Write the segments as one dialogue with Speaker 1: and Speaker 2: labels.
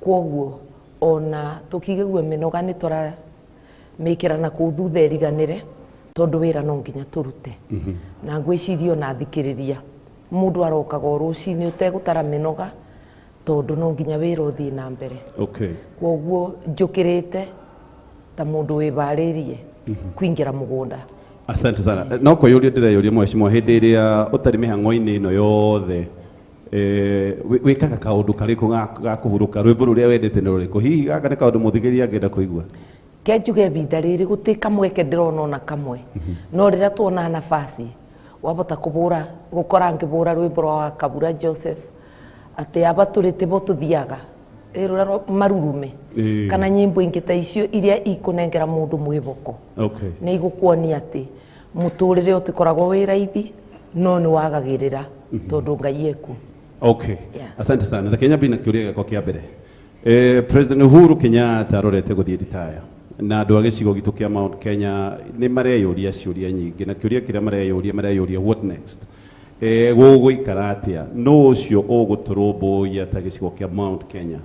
Speaker 1: Kwoguo ona tũkĩigua mĩnoga nĩ tũramĩkĩra na kũu thutha ĩriganĩre, tondũ wĩra no nginya tũrute. Na ngwĩciria ona thikĩrĩria mũndũ arokaga o rũcinĩ ũtegũtara mĩnoga, tondũ no nginya wĩra ũthiĩ na mbere. Kwoguo njũkĩrĩte ta mũndũ wĩvarĩrie kũingĩra mũgũnda.
Speaker 2: Asante sana. No kwĩyũria ndĩreyũria, mheshimiwa, hĩndĩ ĩrĩa ũtarĩ mĩhang'o-inĩ ĩno yothe, wĩkaga kaũndũ karĩkũ ga kũhurũka? Rwĩmbo rũrĩa wendete nĩ rũrĩkũ? Hihi gaka nĩ kaũndũ mũthikĩrĩria angĩenda kũigua?
Speaker 1: Ke njuge ibinda rĩrĩ gũtĩ kamweke ndĩrona ona kamwe, no rĩrĩa tuona nafasi wabota kũbũra gũkora ngĩbũra rwĩmbo rwa Kabura Joseph atĩ aba tũrĩ tĩbo tũthiaga rũrĩa rwa marurume, kana nyĩmbo ingĩ ta icio iria ikũnengera mũndũ mwĩboko. Nĩ igũkuonia atĩ mũtũrĩre ũtikoragwo wĩ raithi, no nĩ wagagĩrĩra tondũ Ngai eku. Yeah.
Speaker 2: Asante sana. Reke nyambie na kĩũria gĩakwa kĩa mbere. President Uhuru Kenyatta arorete gũthiĩ retire, na andũ a gĩcigo gitũ kĩa Mount Kenya nĩ mareyũria ciũria nyingĩ, na kĩũria kĩrĩa mareyũria, what next? Gũgũikara atĩa? Nũ ũcio ũgũtũrũmbũiya ta gĩcigo kĩa Mount Kenya?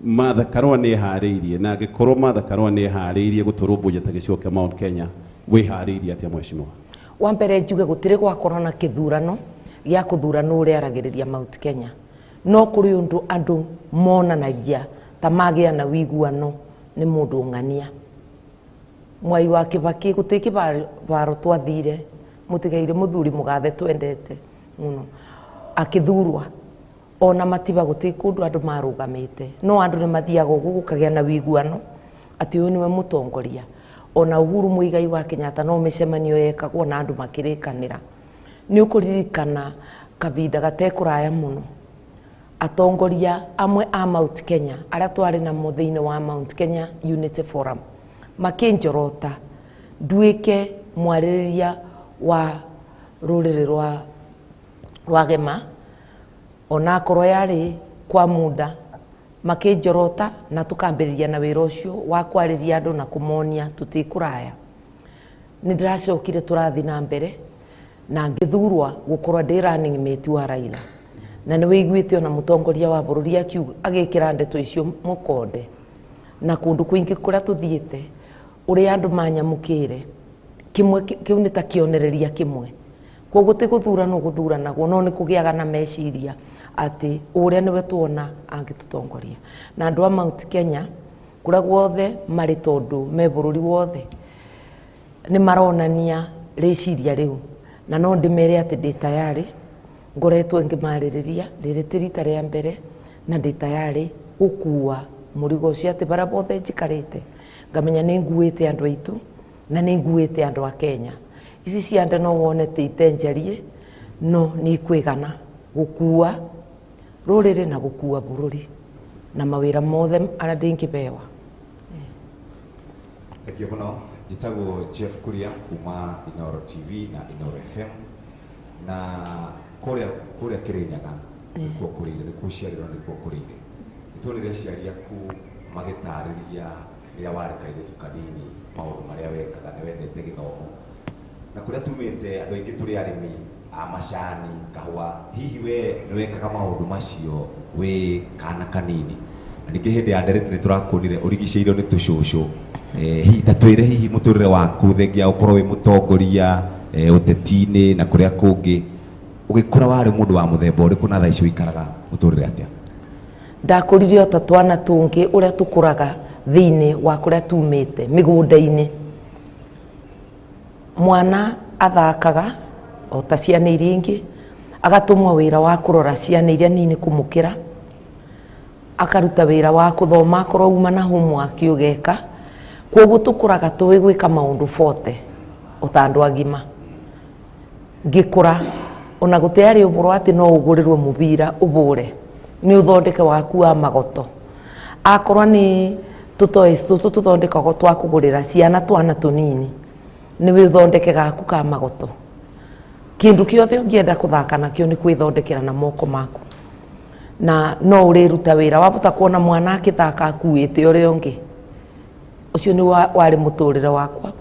Speaker 2: Martha Karua nĩ eharĩirie? Na angĩkorwo Martha Karua nĩ eharĩirie gũtũrũmbũiya ta gĩcigo kĩa Mount Kenya, wĩharĩirie atĩa, mheshimiwa?
Speaker 1: Wa mbere njuge gũtirĩ gwakorwo na kĩthurano gĩa kũthurana ũrĩa aragĩrĩria Mount Kenya, no kũrĩ ũndũ andũ monanagia ta magĩa na wiguano nĩ mũndũ ng'ania Mwai wa Kibaki. Gũtirĩ kĩbaro twathire mũtigaire mũthuri mũgathe twendete mũno akĩthurwa, ona matiba gũtirĩ kũndũ andũ marũgamĩte, no andũ nĩ mathiaga ũguo gũkagĩa na wiguano atĩ ũyũ nĩwe mũtongoria. Ona Uhuru Muigai wa Kenyatta no mĩcemanio yekagwo na andũ makĩrĩkanĩra. Nĩ ũkũririkana kabinda gatekũraya mũno, atongoria amwe a Mount Kenya arĩa twarĩ namo thĩinĩ wa Mount Kenya Unity Forum makĩnjorota nduĩke mwarĩrĩria wa rũrĩrĩ rwa Gema, onakorwo yarĩ kwa muda. Makĩnjorota na tũkambĩrĩria na wĩra ũcio wa kwarĩria andũ na kũmonia tũtikũraya. Nĩ ndĩracokire tũrathiĩ na mbere na ngĩthurwa gũkorwo ndĩ running mate wa Raila, na nĩ wĩiguĩte ona mũtongoria wa bũrũri akiuga agĩkĩra ndeto icio mũkonde na kũndũ kũingĩ kũrĩa tũthiĩte ũrĩa andũ manyamũkĩire. Kĩmwe kĩu nĩ ta kĩonereria kĩmwe. Koguo ti gũthurano gũthuranagwo, no nĩ kũgĩaga na meciria atĩ ũrĩa nĩwe tuona angĩtũtongoria. Na andũ a Mount Kenya kũrĩa guothe marĩ, tondũ me bũrũri wothe, nĩ maronania rĩciria rĩu, na no ndĩmere atĩ ndĩ tayarĩ. Ngoretwo ngĩmarĩrĩria rĩrĩ ti rita rĩa mbere, na ndĩ tayarĩ gũkua mũrigo ũcio, atĩ barĩa bothe njikarĩte ngamenya nĩ nguĩte andũ aitũ na nĩ nguĩte andũ a Kenya. Ici ciande no wone ti itenjarie, no nĩ ikwĩgana gũkua rũrĩrĩ na gũkua bũrũri na mawĩra mothe arĩa ndĩngĩbewa.
Speaker 3: Thank you mũno. Njĩtagwo Jeff Kuria kuma Inoro TV na Inoro FM, na kũrĩa Kĩrĩnyaga nĩkuo kũrĩire, nĩkuo ũciarĩrwo, nĩkuo kũrĩire. Nĩtuonire aciari aku magĩtarĩria rĩrĩa warĩ kairĩtu kanini maũndũ marĩa wekaga, nĩ wendete gĩthomo. Na kũrĩa tumĩte andũ aingĩ tũrĩ arĩmi a macani, kahũa. Hihi we nĩ wekaga maũndũ macio wĩ kana kanini? Na ningĩ hĩndĩ ya ndereti nĩ tũrakuonire ũrigicĩirio nĩ tũcũcũ. Hihi ta twĩre hihi mũtũrĩre waku, thengia ũkorwo wĩ mũtongoria ũteti-inĩ na kũrĩa kũngĩ, ũgĩkũra warĩ mũndũ wa mũthemba ũrĩkũ, na thaa ici ũikaraga mũtũrĩre atĩa?
Speaker 1: Ndakũrire o ta twana tũngĩ ũrĩa tũkũraga thĩinĩ wa kũrĩa tumĩte mĩgũnda-inĩ. Mwana athakaga o ta ciana iria ingĩ, agatũmwo wĩra wa kũrora ciana iria nini kũmũkĩra, akaruta wĩra wa kũthoma akorwo uma na homework ũgeka. Koguo tũkũraga tũĩ gwĩka maũndũ bote o ta andũ agima. Ngĩkũra ona gũtiarĩ ũhoro atĩ no ũgũrĩrwo mũbira ũbũre, nĩ ũthondeke waku wa magoto. Akorwo nĩ tũtoys tũtũ tũthondekagwo twa kũgũrĩra ciana twana tũnini, nĩ wĩthondeke gaku ka magoto. Kĩndũ kĩothe ũngĩenda kũthaka nakĩo nĩ kwĩthondekera na moko maku, na no ũrĩruta wĩra. Wabota kuona mwana akĩthaka akuĩte ũrĩa ũngĩ, ũcio nĩ warĩ mũtũrĩre wakwa.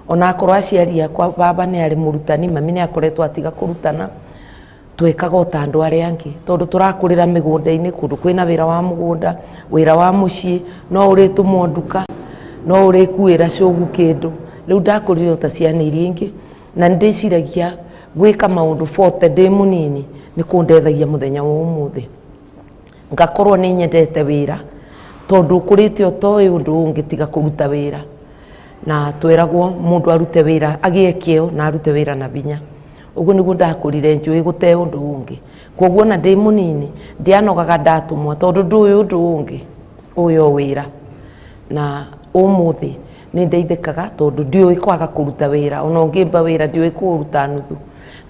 Speaker 1: Ona akorwo aciari akwa, baba nĩ arĩ mũrutani, mami nĩ akoretwo atiga kũrutana. Twekaga ota andũ arĩa angĩ tondũ tũrakũrĩra mĩgũnda-inĩ kũndũ kwĩna wĩra wa mũgũnda, wĩra wa mũciĩ, no ũrĩtũmwo nduka, no ũrĩkuĩra cũgu kĩndũ. Rĩu ndakũrire ota ciana iria ingĩ na nĩndĩciragia gwĩka maũndũ 40 ndĩ mũnini nĩ kũndethagia mũthenya wa ũmũthĩ. Ngakorwo nĩ nyendete wĩra tondũ ũkũrĩte ũtoĩ ũndũ ũngĩ tiga kũruta wĩra. Na tweragwo mũndũ arute wĩra agĩe kĩo na arute wĩra na hinya. Ũguo nĩguo ndakũrire njũĩ gũte ũndũ ũngĩ. Koguo ona ndĩ mũnini ndianogaga ndatũmwo tondũ ndũĩ ũndũ ũngĩ, ũyũ o wĩra. Na ũmũthĩ nĩ ndeithĩkaga tondũ ndiũĩ kwaga kũruta wĩra, ona ũngĩmba wĩra ndiũĩ kũũruta nuthu.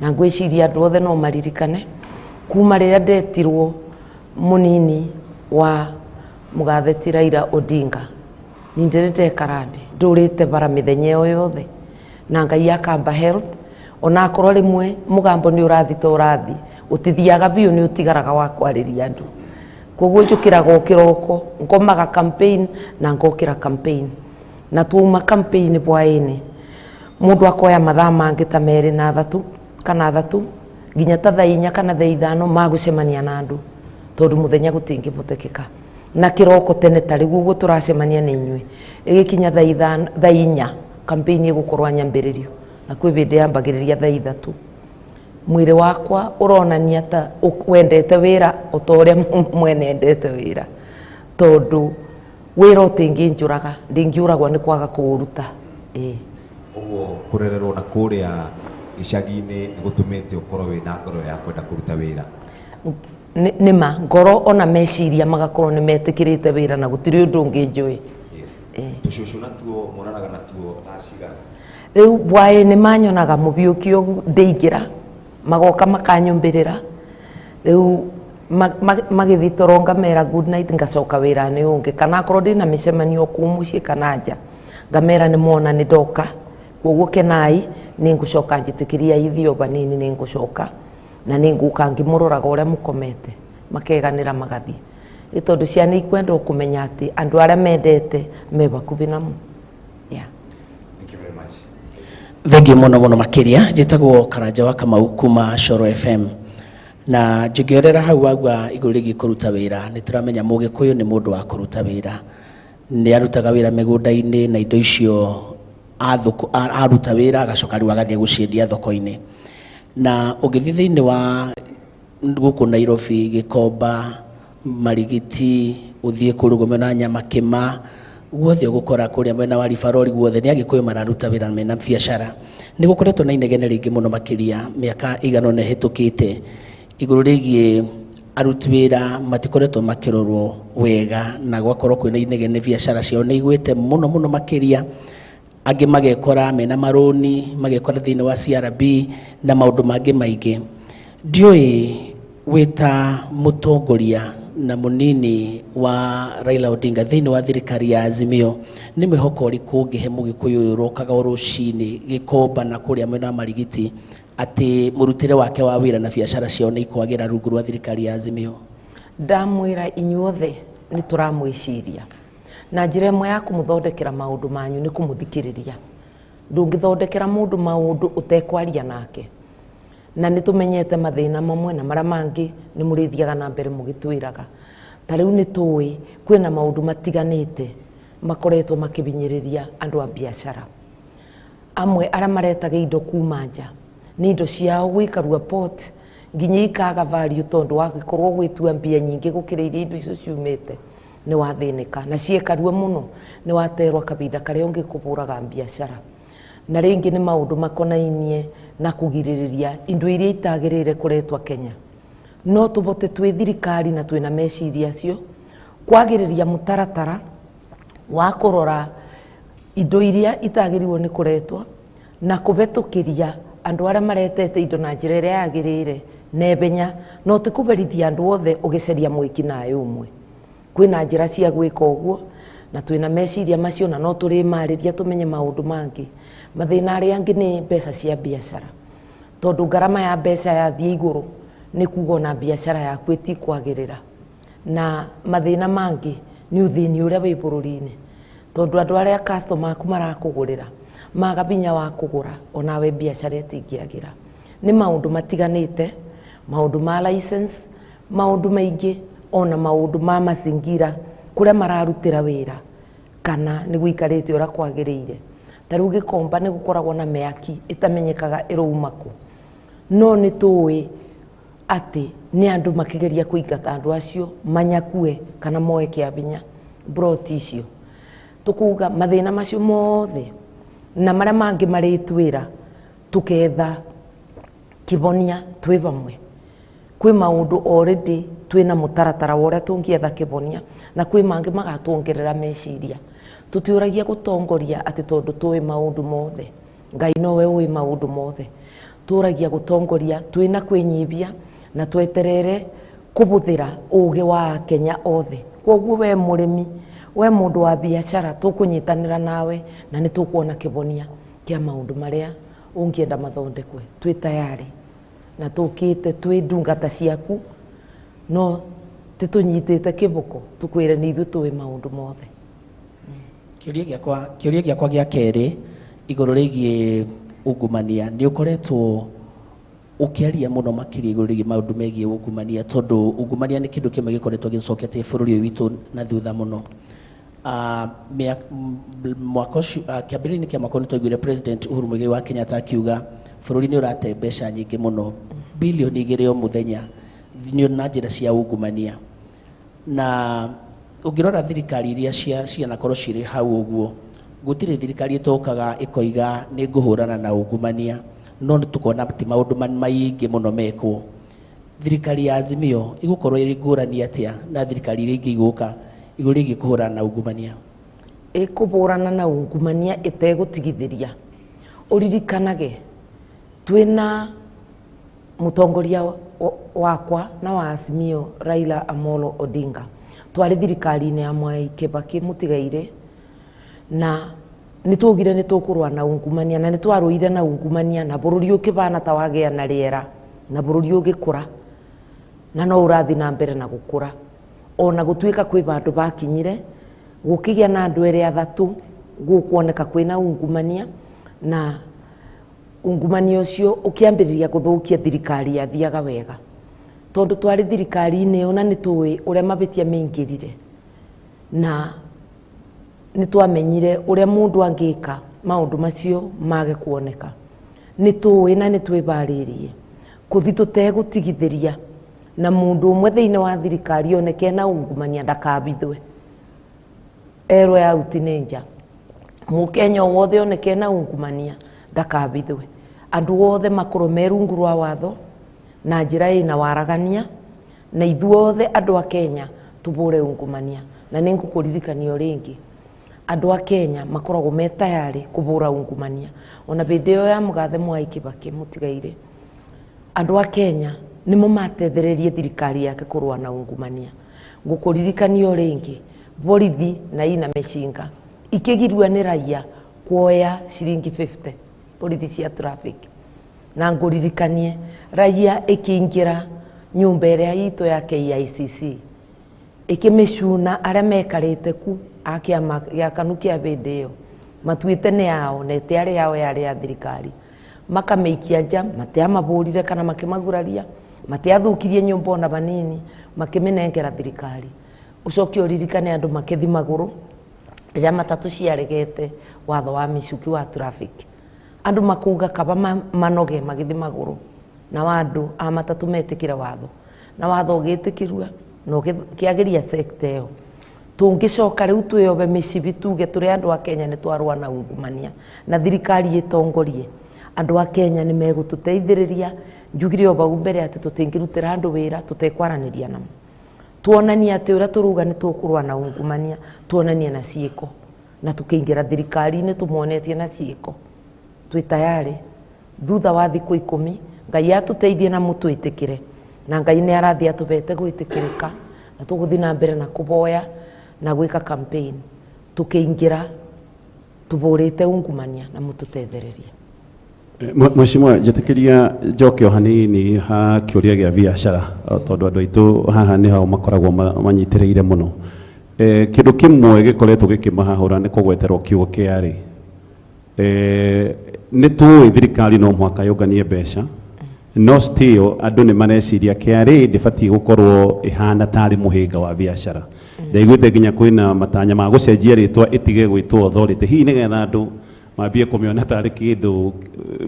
Speaker 1: Na ngwĩciria andũ othe no maririkane kuma rĩrĩa ndetirwo mũnini wa mũgathe ti Raila Odinga, ni ndĩrĩ ndekara ndĩ ndũrĩte bara mĩthenya ĩyo yothe na Ngai akamba health, ona akorwo rĩmwe mũgambo nĩ ũrathi ta ũrathi ũtithiaga biũ nĩ ũtigaraga wa kwarĩria andũ. Koguo njũkĩraga o kĩroko ngomaga campaign na ngokĩra campaign, na twauma campaign hwaĩ-inĩ mũndũ akoya mathaa mangĩ ta merĩ na thatũ kana thatũ nginya ta thaa inya kana thaa ithano magũcemania na andũ tondũ mũthenya gũtingĩhotekeka. Na kĩroko tene ta rĩu ũguo tũracemania na inyuĩ ĩgĩkinya thaa ithano, thaa inya campaign ĩgũkorwo nyambĩrĩrio, na kwĩ hĩndĩ yambagĩrĩria thaa ithatũ. Mwĩrĩ wakwa ũronania ta wendete wĩra o ta ũrĩa mwene endete wĩra, tondũ wĩra ũtingĩnjũraga, ndingĩũragwo nĩ kwaga kũũruta. Ĩĩ.
Speaker 3: Ũguo kũrererwo na kũrĩa icagi-inĩ nĩ gũtũmĩte ũkorwo wĩna ngoro ya kwenda kũruta wĩra?
Speaker 1: Nĩ ma ngoro ona meciria magakorwo nĩ metĩkĩrĩte wĩra na gũtirĩ ũndũ ũngĩ njũĩ.
Speaker 3: Yes. Tũcũcũ natuo monanaga natuo thaa cigana?
Speaker 1: Rĩu hwaĩ-inĩ manyonaga mũbiũki ũguo ndĩingĩra, magoka makanyũmbĩrĩra. Rĩu magĩthiĩ toro ngamera good night, ngacoka wĩra-inĩ ũngĩ, kana akorwo ndĩna mĩcemanio kũu mũciĩ kana nja ngamera nĩ mona nĩ ndoka, koguo kenai nĩ ngũcoka njĩtĩkĩria ithio vanini, nĩ ngũcoka na nĩ ngũka ngĩmũroraga ũrĩa mũkomete, makeganĩra magathiĩ. Nĩ tondũ ciana ikwenda kũmenya atĩ andũ arĩa mendete me hakuhĩ namo. Yeah.
Speaker 3: Thank you very much.
Speaker 4: Thengiũ mũno mũno makĩria. Njĩtagwo Karanja wa Kamau kuma Coro FM, na njĩngĩorera hau wagua igũrũ rĩgiĩ kũruta wĩra, nĩ tũramenya Mũgĩkũyũ nĩ mũndũ wa kũruta wĩra, nĩ arutaga wĩra mĩgũnda-inĩ na indo icio aruta wĩra agacoka rĩu agathiĩ gũciendia thoko-inĩ. Na ũngĩthiĩ thĩinĩ wa gũkũ Nairobi, Gĩkomba, Marigiti, ũthiĩ kũrĩa mwena wa Nyamakĩma, guothe ũgũkora kũrĩa mwena wa Ribarori guothe nĩ Agĩkũyũ mararuta wĩra mena biacara. Nĩ gũkoretwo na inegene rĩingĩ mũno makĩria mĩaka ĩigana ũna ĩhĩtũkĩte igũrũ rĩgiĩ aruti wĩra matikoretwo makĩrorwo wega, na gwakorwo kwĩna inegene biacara ciao nĩ igwĩte mũno mũno makĩria. Angĩ magekora mena marũni, magekora thĩinĩ wa CRB na maũndũ mangĩ maingĩ. Ndiũĩ wĩta mũtongoria na mũnini wa Raila Odinga thĩinĩ wa thirikari ya Azimio, nĩ mwĩhoko ũrĩkũ ũngĩhe Mũgĩkũyũ ũyũ ũrokaga o rũcinĩ Gĩkomba na kũrĩa mwena wa Marigiti atĩ mũrutĩre wake wa wĩra na biacara ciao nĩ ikwagĩra rungu rwa thirikari ya Azimio?
Speaker 1: Ndamwĩra inyuothe nĩ tũramwĩciria, na njĩra ĩmwe ya kũmũthondekera maũndũ manyu nĩ kũmũthikĩrĩria. Ndũngĩthondekera mũndũ maũndũ ũtekwaria nake, na nĩ tũmenyete mathĩna mamwe na marĩa mangĩ nĩ mũrĩthiaga na mbere mũgĩtwĩraga. Ta rĩu nĩ tũĩ kwĩna maũndũ matiganĩte makoretwo makĩhinyĩrĩria andũ a biacara. Amwe arĩa maretaga indo kuma nja nĩ indo ciao gũikarua port nginya ikaga value tondũ wagĩkorwo gwĩtua mbia nyingĩ gũkĩra iria indo icio ciumĩte nĩ wathĩnĩka, na ciekarua mũno nĩ waterwo kahinda karĩa ũngĩkũhũraga biacara. Na rĩngĩ nĩ maũndũ makonainie na kũgirĩrĩria indo iria itagĩrĩire kũretwo Kenya. No tũhote twĩ thirikari na twĩna meciria acio kwagĩrĩria mũtaratara wa kũrora indo iria itagĩrĩirwo nĩ kũretwo na kũhetũkĩria andũ arĩa maretete indo na njĩra ĩrĩa yagĩrĩire na ihenya, no ti kũberithia andũ othe ũgĩcaria mwĩki naĩ ũmwe. Kwĩna njĩra cia gwĩka ũguo na twĩna meciria macio, na no tũrĩmarĩria tũmenye maũndũ mangĩ. Mathĩna arĩa angĩ nĩ mbeca cia biacara, tondũ ngarama ya mbeca yathiĩ igũrũ nĩ kuga ona biacara yaku ĩtikwagĩrĩra. Na mathĩna mangĩ nĩ ũthĩni ũrĩa wĩ bũrũri-inĩ, tondũ andũ arĩa customer aku marakũgũrĩra maga hinya wa kũgũra, onawe biacara ĩtingĩagĩra. Nĩ maũndũ matiganĩte Maũndũ ma license, maũndũ maingĩ, ona maũndũ ma mazingira kũrĩa mararutĩra wĩra kana nĩ gũikarĩte ũrĩa kwagĩrĩire. Ta rĩu Gĩkomba nĩ gũkoragwo na mĩaki ĩtamenyekaga ĩrauma kũ, no nĩ tũĩ atĩ nĩ andũ makĩgeria kũingata andũ acio manyakue kana moe kĩa binya broti icio. Tũkuga mathĩna macio mothe na marĩa mangĩ marĩtwĩra tũketha kĩbonia twĩ vamwe. Kwĩ maũndũ already twĩna mũtaratara wa ũrĩa tũngĩetha kĩbonia na kwĩ mangĩ magatuongerera meciria. Tũtiũragia gũtongoria atĩ tondũ tũĩ maũndũ mothe, Ngai nowe ũĩ maũndũ mothe. Tũragia gũtongoria twĩna kwĩnyibia na tweterere kũbũthĩra ũgĩ wa Kenya othe. Kwoguo we mũrĩmi, we mũndũ wa biacara, tũkũnyitanĩra nawe na nĩ tũkuona kĩbonia kĩa maũndũ marĩa ũngĩenda mathondekwe. Twĩ tayari na tũkĩte twĩ ndungata ciaku, no tĩtũnyitĩte kĩboko tũkwĩre nĩ ithuĩ tũĩ maũndũ mothe.
Speaker 4: Kĩũria gĩakwa gĩa kerĩ igũrũ rĩgiĩ ungumania, nĩ ũkoretwo ũkĩaria mũno makĩria igũrũ rĩgiĩ maũndũ megiĩ ungumania, tondũ ungumania nĩ kĩndũ kĩmwe gĩkoretwo gĩcoketie bũrũri ũyũ witũ na thutha mũno. Mwaka ũcio, kĩambĩrĩria-inĩ kĩa mwaka ũyũ nĩtwaiguire President Uhuru Muigai wa Kenyatta akiuga bũrũri nĩ ũrate mbeca nyingĩ mũno, bilioni 2 o mũthenya na njĩra cia ungumania. Na ũngĩrora thirikari iria cianakorwo cirĩ hau ũguo, gũtirĩ thirikari ĩtokaga ĩkoiga nĩ ngũhũrana na ungumania, no nĩ tũkona ti maũndũ maingĩ mũno mekwo. Thirikari ya Azimio ĩgũkorwo ĩrĩ ngũrani atĩa na thirikari iria ingĩ igũka igũrũ rĩgiĩ kũhũrana na ungumania?
Speaker 1: Ĩkũhũrana na ungumania ĩtegũtigithĩria. Ũririkanage twĩna mũtongoria wakwa na wa Azimio Raila Amolo Odinga, twarĩ thirikari-inĩ ya Mwai Kibaki mũtigaire, na nĩtwaugire nĩtũkũrũa na ungumania, na nĩtwarũire na ungumania, na bũrũri ũkĩbana ta wagĩa na rĩera, na bũrũri ũgĩkũra, na no ũrathiĩ na mbere na gũkũra. Ona gũtuĩka kwĩ vandũ bakinyire gũkĩgĩa na andũ erĩ athatũ gũkuoneka kwĩna ungumania, na ungumania ũcio ũkĩambĩrĩria gũthũkia thirikari yathiaga wega, tondũ twarĩ thirikari-inĩ ĩyo na nĩtũĩ ũrĩa mabĩtia maingĩrire, na nĩtwamenyire ũrĩa mũndũ angĩka maũndũ macio mage kuoneka. Nĩtũĩ na nĩtwĩbarĩrie kũthi tũtegũtigithĩria na mũndũ ũmwe thĩinĩ wa thirikari oneke na ungumania ndakabithwe, erwo ya uti nĩ nja. Mũkenya o wothe oneke na ungumania ndakabithwe, andũ othe makorwo me rungu rwa watho na njĩra ĩna waragania, na ithuothe andũ a Kenya tũbũre ungumania. Na nĩ ngũkũririkania o rĩngĩ, andũ a Kenya makoragwo me tayari kũbũra ungumania. Ona hĩndĩ ĩyo ya mũgathe Mwai Kibaki mũtigaire, andũ a Kenya nĩmo matethererie thirikari yake kũrũa na ungumania. Ngũkũririkania o rĩngĩ, borithi na ina mĩcinga ikĩgirua nĩ raia kuoya ciringi 50 borithi cia traffic. Na ngũririkanie raia ĩkĩingĩra nyũmba ĩrĩa itũ ya KICC ĩkĩmĩcuna arĩa mekarĩte ku a kĩama gĩa KANU kĩa hĩndĩ ĩyo matuĩte nĩ yao na ĩtĩ yao yarĩ ya thirikari, makamĩikia nja, matiamabũrire kana makĩmaguraria, matiathũkirie nyũmba ona vanini, makĩmĩnengera thirikari. Ũcoke ũririkane andũ makĩthi magũrũ rĩrĩa matatũ ciaregete watho wa mĩcuki wa traffic, andũ makuga kaba manoge magĩthi magũrũ, na andũ a matatũ metĩkĩre watho, na watho ũgĩtĩkĩrua na ũkĩagĩria sector ĩyo. Tũngĩcoka rĩu twĩyobe mĩcibi tuge tũrĩ andũ a Kenya nĩ twarũa na ungumania na thirikari ĩtongorie, andũ a Kenya nĩ megũtũteithĩrĩria. Njugire o vau mbere atĩ tũtingĩrutĩra andũ wĩra tũtekwaranĩria namo, tuonanie atĩ ũrĩa tũruga nĩ tũkũrũa na ungumania, tuonanie na ciĩko, na tũkĩingĩra thirikari-inĩ tũmonetie na ciĩko. Twĩ tayari thutha wa thikũ 10 Ngai atũteithie na mũtwĩtĩkĩre, na Ngai nĩ arathiĩ atũbete gwĩtĩkĩrĩka, na tũgũthiĩ na mbere na kũboya na gwĩka campaign tũkĩingĩra tũbũrĩte ungumania na mũtũtethererie.
Speaker 2: Mheshimiwa, njĩtĩkĩria njoke o hanini ha kĩũria gĩa biacara, tondũ andũ aitũ haha nĩ hao makoragwo manyitĩrĩire mũno. Kĩndũ kĩmwe gĩkoretwo gĩkĩmahahũra nĩ kũgweterwo kiugo KRA. Nĩ tũĩ thirikari no mũhaka yũnganie mbeca No still andũ nĩ mareciria KRA ndĩbatiĩ gũkorwo ĩhana tarĩ mũhĩnga wa biacara. Ndaiguĩte nginya kwĩna matanya ma gũcenjia rĩtwa ĩtige gwĩtwo authority, hihi nĩgetha andũ mambie kũmĩona tarĩ kĩndũ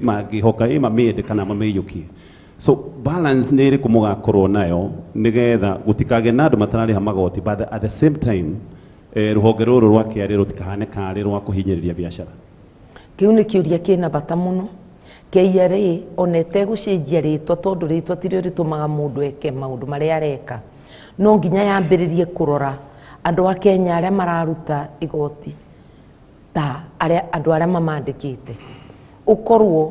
Speaker 2: mangĩhoka ĩ mamĩende kana mamĩiyũkie. So balance nĩ ĩrĩkũ mũgakorwo nayo nĩgetha gũtikagĩe na andũ matararĩha magoti, but at the same time rũhonge rũrũ rwa KRA rũtikahane karĩ rwa kũhinyĩrĩria biacara?
Speaker 1: Kĩu nĩ kĩũria kĩna bata mũno. KRA ona ĩtegũcenjia rĩtwa, tondũ rĩtwa tirĩo rĩtũmaga mũndũ eke maũndũ marĩa areka, no nginya yambĩrĩrie kũrora andũ a Kenya arĩa mararuta igoti ta arĩa andũ arĩa mamandĩkĩte, ũkorwo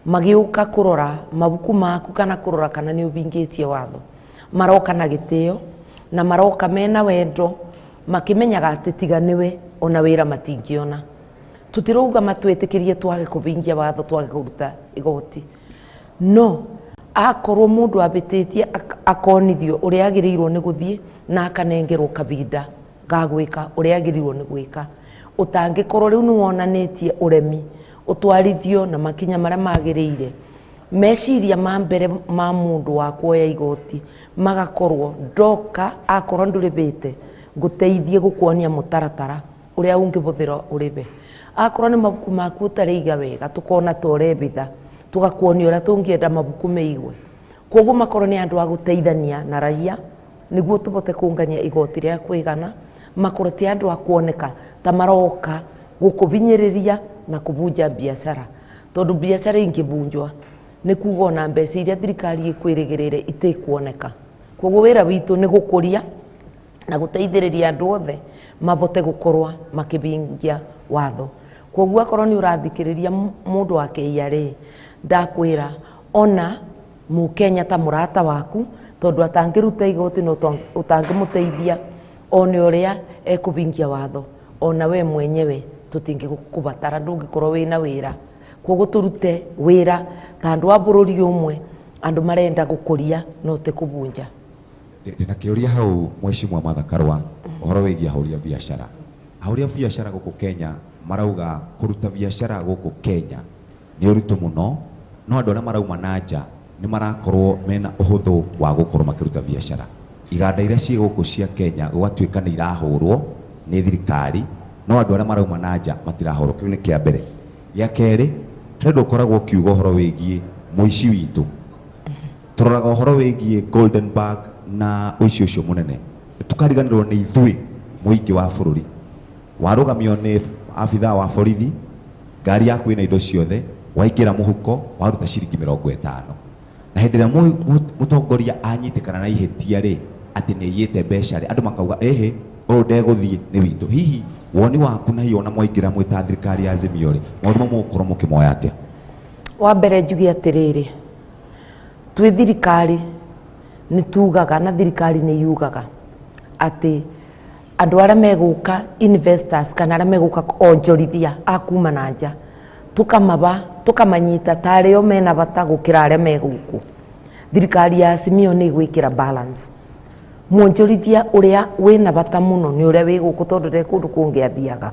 Speaker 1: magĩũka kũrora mabuku maku kana kũrora kana nĩ ũhingĩtie watho, maroka na gĩtĩo na maroka mena wendo, makĩmenyaga atĩ tiga nĩwe ona wĩra matingĩona. Tũtirauga matwĩtĩkĩrie twage kũhingia watho, twage kũruta igoti, no akorwo mũndũ abĩtĩtie akonithio ũrĩa agĩrĩirwo nĩ gũthiĩ na akanengerwo kabinda ga gwĩka ũrĩa agĩrĩirwo nĩ gwĩka. Ũtangĩkorwo rĩu nĩ wonanĩtie ũremi, ũtwarithio na makinya marĩa magĩrĩire. Meciria ma mbere ma mũndũ wa kuoya igoti magakorwo ndoka, akorwo ndũrĩbĩte ngũteithie gũkuonia mũtaratara ũrĩa ũngĩbũthĩra ũrĩbe. Akorwo nĩ mabuku maku ũtarĩiga wega, tũkona ta ũrebitha, tũgakuonia ũrĩa tũngĩenda mabuku meigwe. Koguo makorwo nĩ andũ a gũteithania na raia nĩguo tũbote kũngania igoti rĩa kũigana, makorwo ti andũ a kuoneka ta maroka gũkũbinyĩrĩria na kũbunja biacara, tondũ biacara ingĩbunjwa nĩ kuga ona mbeca iria thirikari ĩkwĩrĩgĩrĩire itikuoneka. Koguo wĩra witũ nĩ gũkũria na gũteithĩrĩria andũ othe mabote gũkorwo makĩhingia watho. Koguo akorwo nĩ ũrathikĩrĩria mũndũ wa KRA, ndakwĩra ona mũkenya ta mũrata waku, tondũ atangĩruta igoti na ũtangĩmũteithia one ũrĩa ekũhingia watho, ona we mwenyewe tũtingĩkũbatara, ndũngĩkorwo wĩna wĩra. Koguo tũrute wĩra ta andũ a bũrũri ũmwe, andũ marenda gũkũria no ti kũbunja.
Speaker 3: Ndĩna kĩũria hau, Mheshimiwa Martha Karua, ũhoro wĩgiĩ ahũri a biacara. Ahũri a biacara gũkũ Kenya marauga kũruta biacara gũkũ Kenya nĩ ũritũ mũno, no andũ arĩa marauma na nja nĩ marakorwo mena ũhũthũ wa gũkorwo makĩruta biacara. Iganda iria ciĩ gũkũ cia Kenya gũgatuĩka nĩ irahũrwo nĩ thirikari, no andũ arĩa marauma na nja matirahũrwo. Kĩu nĩ kĩa mbere. Gĩa kerĩ, harĩ ũndũ ũkoragwo ũkiuga ũhoro wĩgiĩ mũici witũ. Tũroraga ũhoro wĩgiĩ Golden Bag na ũici ũcio mũnene, tukariganĩrwo nĩ ithuĩ mũingĩ wa bũrũri. Warũgamio nĩ abithaa wa borithi, ngari yaku ĩna indo ciothe, waingĩra mũhuko waruta ciringi 50, na hĩndĩ ĩrĩa mũtongoria anyitĩkana na ihĩtia rĩ, atĩ nĩ aiyĩte mbeca rĩ, andũ makauga ĩhĩ, ũyũ ndegũthiĩ nĩ witũ. Hihi woni waku na hihi ona mwaingĩra mwĩ ta thirikari ya Azimio rĩ, maũndũ mau mũgũkorwo mũkĩmoya atĩa?
Speaker 1: Wa mbere njuge atĩrĩrĩ, twĩ thirikari nĩ tugaga na thirikari nĩ yugaga atĩ andũ arĩa megũka investors kana arĩa megũka onjorithia a kuma na nja, tukamaba tukamanyita tarĩ o mena bata gũkĩra arĩa me gũkũ. Thirikari ya Azimio nĩ ĩgwĩkĩra balance. Mwonjorithia ũrĩa wĩna bata mũno nĩ ũrĩa wĩ gũkũ, tondũ nde kũndũ kũngĩ athiaga.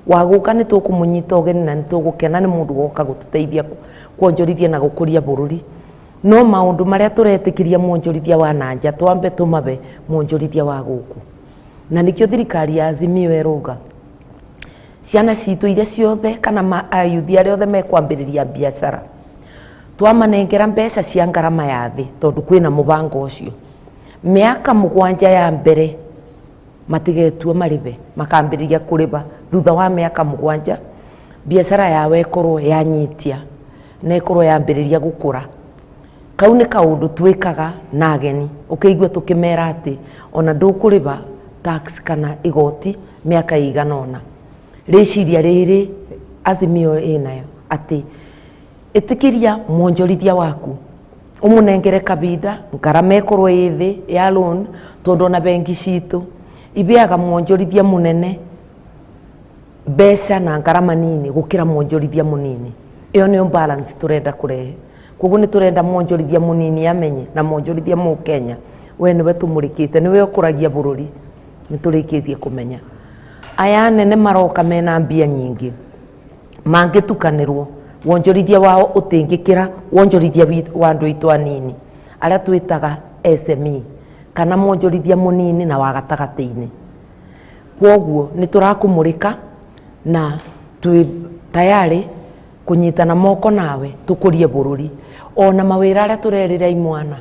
Speaker 1: Wagũka nĩ tũkũmũnyita ũgeni na nĩ tũgũkena nĩ mũndũ woka gũtũteithia kuonjorithia na gũkũria bũrũri. No maũndũ marĩa tũretĩkĩria mwonjorithia wa na nja twambe tũmabe mwonjorithia wa gũkũ. Na nĩkĩo thirikari ya Azimio ĩrauga ciana citũ iria ciothe kana ayuthi arĩa othe mekwambĩrĩria biacara twamanengera mbeca cia ngarama ya thĩ, tondũ kwĩna mũbango ũcio. Mĩaka 7 ya mbere matigetue marĩbe, makambĩrĩria kũrĩba thutha wa mĩaka 7, biacara yao ĩkorwo yanyitia na ĩkorwo yambĩrĩria gũkũra. Kau nĩ kaũndũ twĩkaga na ageni, ũkĩigua tũkĩmera atĩ ona ndũkũrĩba tax kana igoti mĩaka ĩigana ũna. Rĩciria rĩrĩ Azimio ĩnayo atĩ ĩtĩkĩria mwonjorithia waku ũmũnengere kabinda ngarama ĩkorwo ĩ thĩ ya loan, tondũ ona bengi citũ ibeaga mwonjorithia mũnene mbeca na ngarama nini gũkĩra mwonjorithia mũnini. Ĩyo nĩyo balance tũrenda kũrehe. Koguo nĩ tũrenda mwonjorithia mũnini amenye na mwonjorithia mũkenya we nĩwe tũmũrĩkĩte, nĩwe ũkũragia bũrũri, nĩ tũrĩkĩtie kũmenya. Aya anene maroka mena mbia nyingĩ mangĩtukanĩrwo Wonjorithia wao ũtingĩkĩra wonjorithia wa andũ aitũ anini arĩa twĩtaga SME kana mwonjorithia mũnini na wa gatagatĩ-inĩ. Kwoguo nĩ tũrakũmũrĩka na twĩ tayarĩ kũnyitana moko nawe tũkũrie bũrũri. Ona mawĩra arĩa tũrerĩra imwana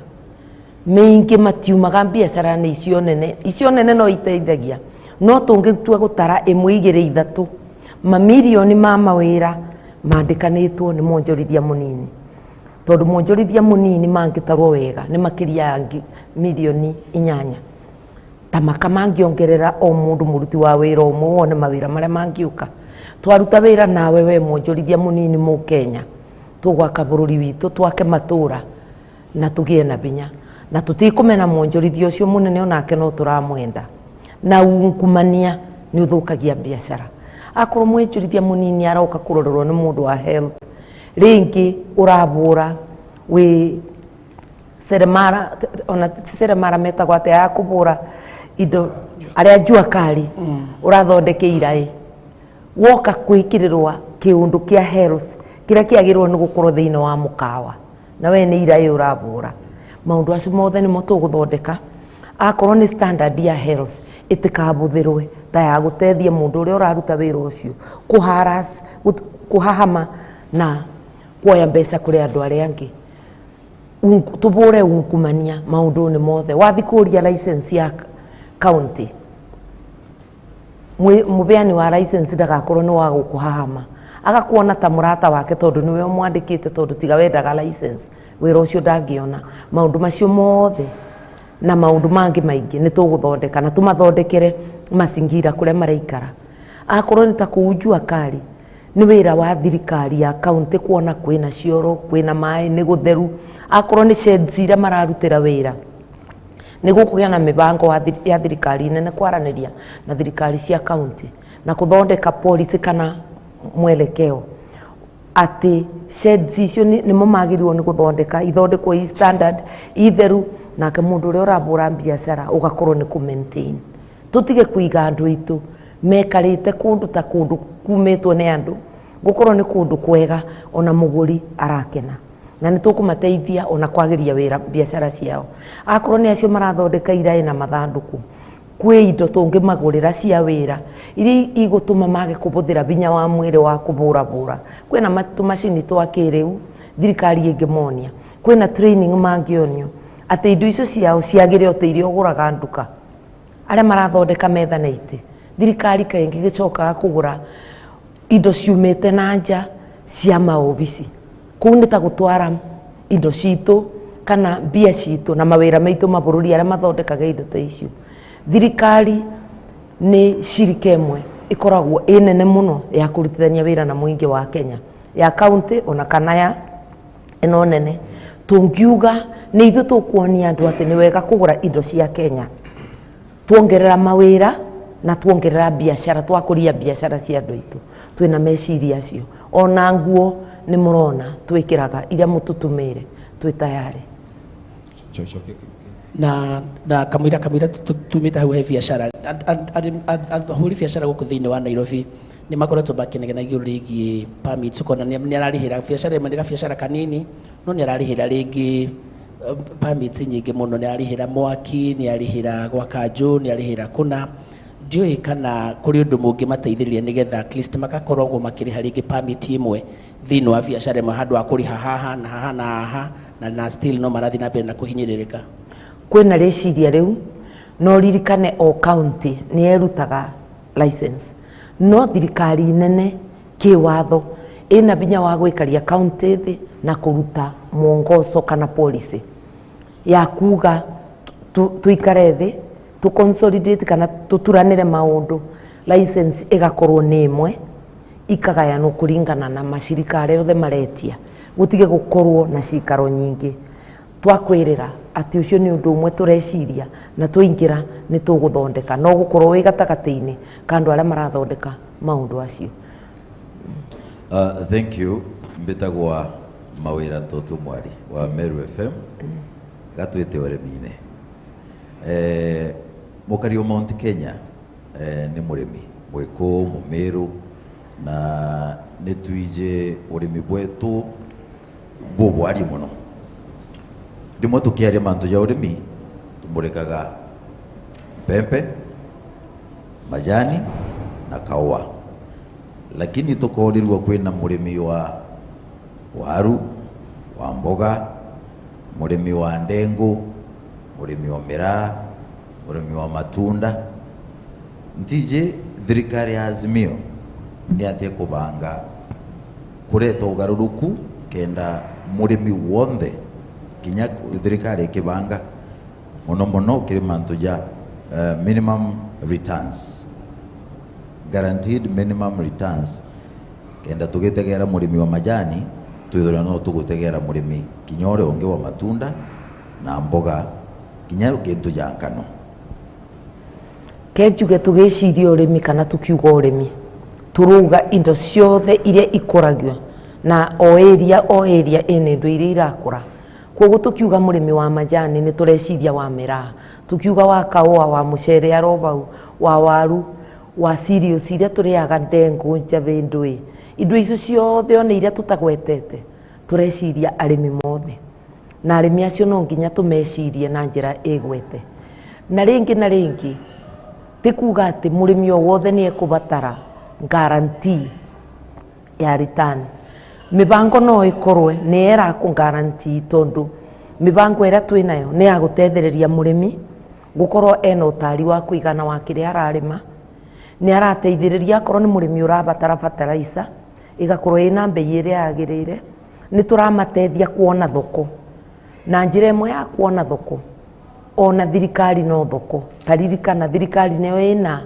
Speaker 1: mĩingĩ matiumaga biacara-inĩ icio nene. Icio nene no iteithagia, no tũngĩtua gũtara ĩmwe igĩrĩ ithatũ, mamirioni ma mawĩra mandĩkanĩtwo nĩ mwonjorithia mũnini, tondũ mwonjorithia mũnini mangĩtarwo wega nĩ makĩria ya mirioni 8. Ta maka mangĩongerera o mũndũ mũruti wa wĩra ũmwe wone mawĩra marĩa mangĩũka. Twaruta wĩra nawe we mwonjorithia mũnini Mũkenya, tũgwaka bũrũri witũ, twake matũra na tũgĩe na binya, na tũtikũmena mwonjorithia ũcio mũnene onake no tũramwenda. Na ungumania nĩ ũthũkagia biacara. Akorwo mwonjorithia mũnini aroka kũrorerwo nĩ mũndũ wa health, rĩngĩ ũrabũra wĩ seremara, ona ti seremara metagwo atĩa ya kũbũra indo arĩa jua kali ũrathondeka iraĩ, woka kwĩkĩrĩrwa kĩũndũ kĩa health kĩrĩa kĩagĩrĩirwo nĩ gũkorwo thĩinĩ wa mũkawa, na we nĩ iraĩ ũrabũra. Maũndũ acio mothe nĩmo tũgũthondeka. Akorwo nĩ standard ya health ĩtikabũthĩrwe ta ya gũteithia mũndũ ũrĩa ũraruta wĩra ũcio kũharas, kũhahama na kuoya mbeca kũrĩ andũ arĩa angĩ. Tũbũre ungumania maũndũ-inĩ mothe. Wathi kũria license ya county, mũbeani wa license ndagakorwo nĩ wa gũkũhahama, agakuona ta mũrata wake tondũ nĩwe ũmwandĩkĩte, tondũ tiga wendaga license wĩra ũcio ndangĩona. Maũndũ macio mothe na maũndũ mangĩ maingĩ nĩ tũgũthondeka na tũmathondekere mazingira kũrĩa maraikara. Akorwo nĩ ta kũu jua kali, nĩ wĩra wa thirikari ya county kuona kwĩna cioro, kwĩna maĩ, nĩ gũtheru. Akorwo nĩ sheds iria mararutĩra wĩra, nĩ gũkũgĩa na mĩbango ya thirikari nene kwaranĩria na thirikari cia county na kũthondeka policy kana mwelekeo atĩ sheds icio nĩmo magĩrĩirwo nĩ gũthondeka, ithondekwo i standard itheru, nake mũndũ ũrĩa ũrabũra biacara ũgakorwo nĩ kũ maintain. Tũtige kũiga andũ aitũ mekarĩte kũndũ ta kũndũ kumĩtwo nĩ andũ, gũkorwo nĩ kũndũ kwega ona mũgũri arakena, na nĩ tũkũmateithia ona kwagĩria wĩra biacara ciao. Akorwo nĩ acio marathondeka iraĩ na mathandũkũ, kwĩ indo tũngĩmagũrĩra cia wĩra iria igũtũma mage kũbũthĩra binya wa mwĩrĩ wa kũbũrabũra. Kwĩna tũmacini twa kĩrĩu thirikari ĩngĩmonia, kwĩna training mangĩonio atĩ indo icio ciao ciagĩre o ta iria ũgũraga nduka. Arĩa marathondeka metha na itĩ, thirikari kaingĩ gĩcokaga kũgũra indo ciumĩte na nja cia maobici. Kũu nĩ ta gũtwara indo citũ kana mbia citũ na mawĩra maitũ mabũrũri arĩa mathondekaga indo ta icio. Thirikari nĩ cirika ĩmwe ĩkoragwo ĩ nene mũno ya kũrutithania wĩra na mũingĩ wa Kenya, ya county ona kana ya ĩno nene. Tũngiuga nĩ ithuĩ tũkuonia andũ atĩ nĩ wega kũgũra indo cia Kenya, tuongerera mawĩra na tuongerera biacara, twakũria biacara cia andũ aitũ. Twĩna meciria acio. Ona nguo nĩ mũrona twĩkĩraga iria mũtũtũmĩire, twĩ tayarĩ.
Speaker 4: Na kamũira tumĩte hau he biacara, ahũri biacara gũkũ thĩinĩ wa Nairobi nĩ makoretwo makĩnegena igũrũ rĩgiĩ permits, ũkona nĩ ararĩhĩra biacara ĩmwe nĩ gabiacara kanini, no nĩ ararĩhĩra rĩngĩ permits nyingĩ mũno, nĩ ararĩhĩra mwaki, nĩ ararĩhĩra gwa kanjũ, nĩ ararĩhĩra kũna. Ndiũĩ kana kũrĩ ũndũ mũngĩmateithĩrĩria nĩgetha at least magakoragwo makĩrĩha rĩngĩ permit ĩmwe thĩinĩ wa biacara ĩmwe handũ ha kũrĩha haha na haha na haha, na still no marathiĩ na mbere na kũhinyĩrĩrĩka.
Speaker 1: Kwĩna rĩciria rĩu, no ririkane o county nĩ ĩrutaga license, no thirikari nene kĩwatho ĩna binya wa gwĩkaria county thĩ na kũruta mwongozo kana policy ya kuga tuikare thĩ tu consolidate kana tuturanĩre maũndũ, license ĩgakorwo nĩ ĩmwe ikagayanwo kũringana na macirika arĩa othe maretia, gũtige gũkorwo na cikaro nyingĩ. Twakwĩrĩra atĩ ũcio nĩ ũndũ ũmwe tũreciria na twaingĩra nĩ tũgũthondeka, no gũkorwo wĩ gatagatĩ-inĩ ka andũ arĩa marathondeka maũndũ acio.
Speaker 5: Thank you. Mbĩtagwa Mawĩra Tũtũ Mwari wa Meru FM gatwĩte ũrĩmi-inĩ. Mũkari wa Mount Kenya nĩ mũrĩmi Mũgĩkũyũ, Mũmĩrũ, na nĩ tuije ũrĩmi bwetu bũbwari mũno. Ndimwe tũkĩaria mantu ja ũrĩmi tumũrĩkaga mbembe, majani na kaũa, lakini tukorirwo kwĩna mũrĩmi wa waru, wa mboga, mũrĩmi wa ndengu, mũrĩmi wa miraa, mũrĩmi wa matunda. Ntije thirikari ya Azimio ni atie kubanga kureta ugaruruku kenda mũrĩmi wonthe kinya thirikari ikibanga muno muno kiri mantu ja minimum returns, guaranteed minimum returns, kenda tugitegera mũrĩmi wa majani twithira no tugutegera mũrĩmi kinya ũrĩa ũngĩ wa matunda na mboga kinya kintu ja ngano.
Speaker 1: Kenjuge tugiciria ũrĩmi kana tukiuga ũrĩmi turuga indo ciothe iria ikoragio na o area ĩna indo iria irakũra. Koguo tukiuga mũrĩmi wa majani nĩ tũreciria wa miraa, tukiuga wa kaũa, wa mũcere arobau, wa waru, wa cereals iria tũrĩaga, ndengũ, njabĩ, ndũĩ, indo icio ciothe ona iria tũtagwetete tũreciria arĩmi mothe, na arĩmi acio no nginya tũmecirie na njĩra ĩgwete. Na rĩngĩ na rĩngĩ ti kuga atĩ mũrĩmi o wothe nĩ ekũbatara guarantee ya return. Mibango no ikorwe nĩ ĩrakũ guarantee tondu mibango ĩrĩa twĩnayo nĩ ya gũtethereria mũrĩmi gũkorwo ena ũtari wa kũigana wa kĩrĩa ararĩma, nĩ arateithĩrĩria akorwo nĩ mũrĩmi ũrabatara fertilizer ĩgakorwo ĩna mbei ĩrĩa yagĩrĩire, nĩ tũramateithia kuona thoko. Na njĩra ĩmwe ya kuona thoko ona thirikari no thoko, taririkana thirikari nĩyo ĩna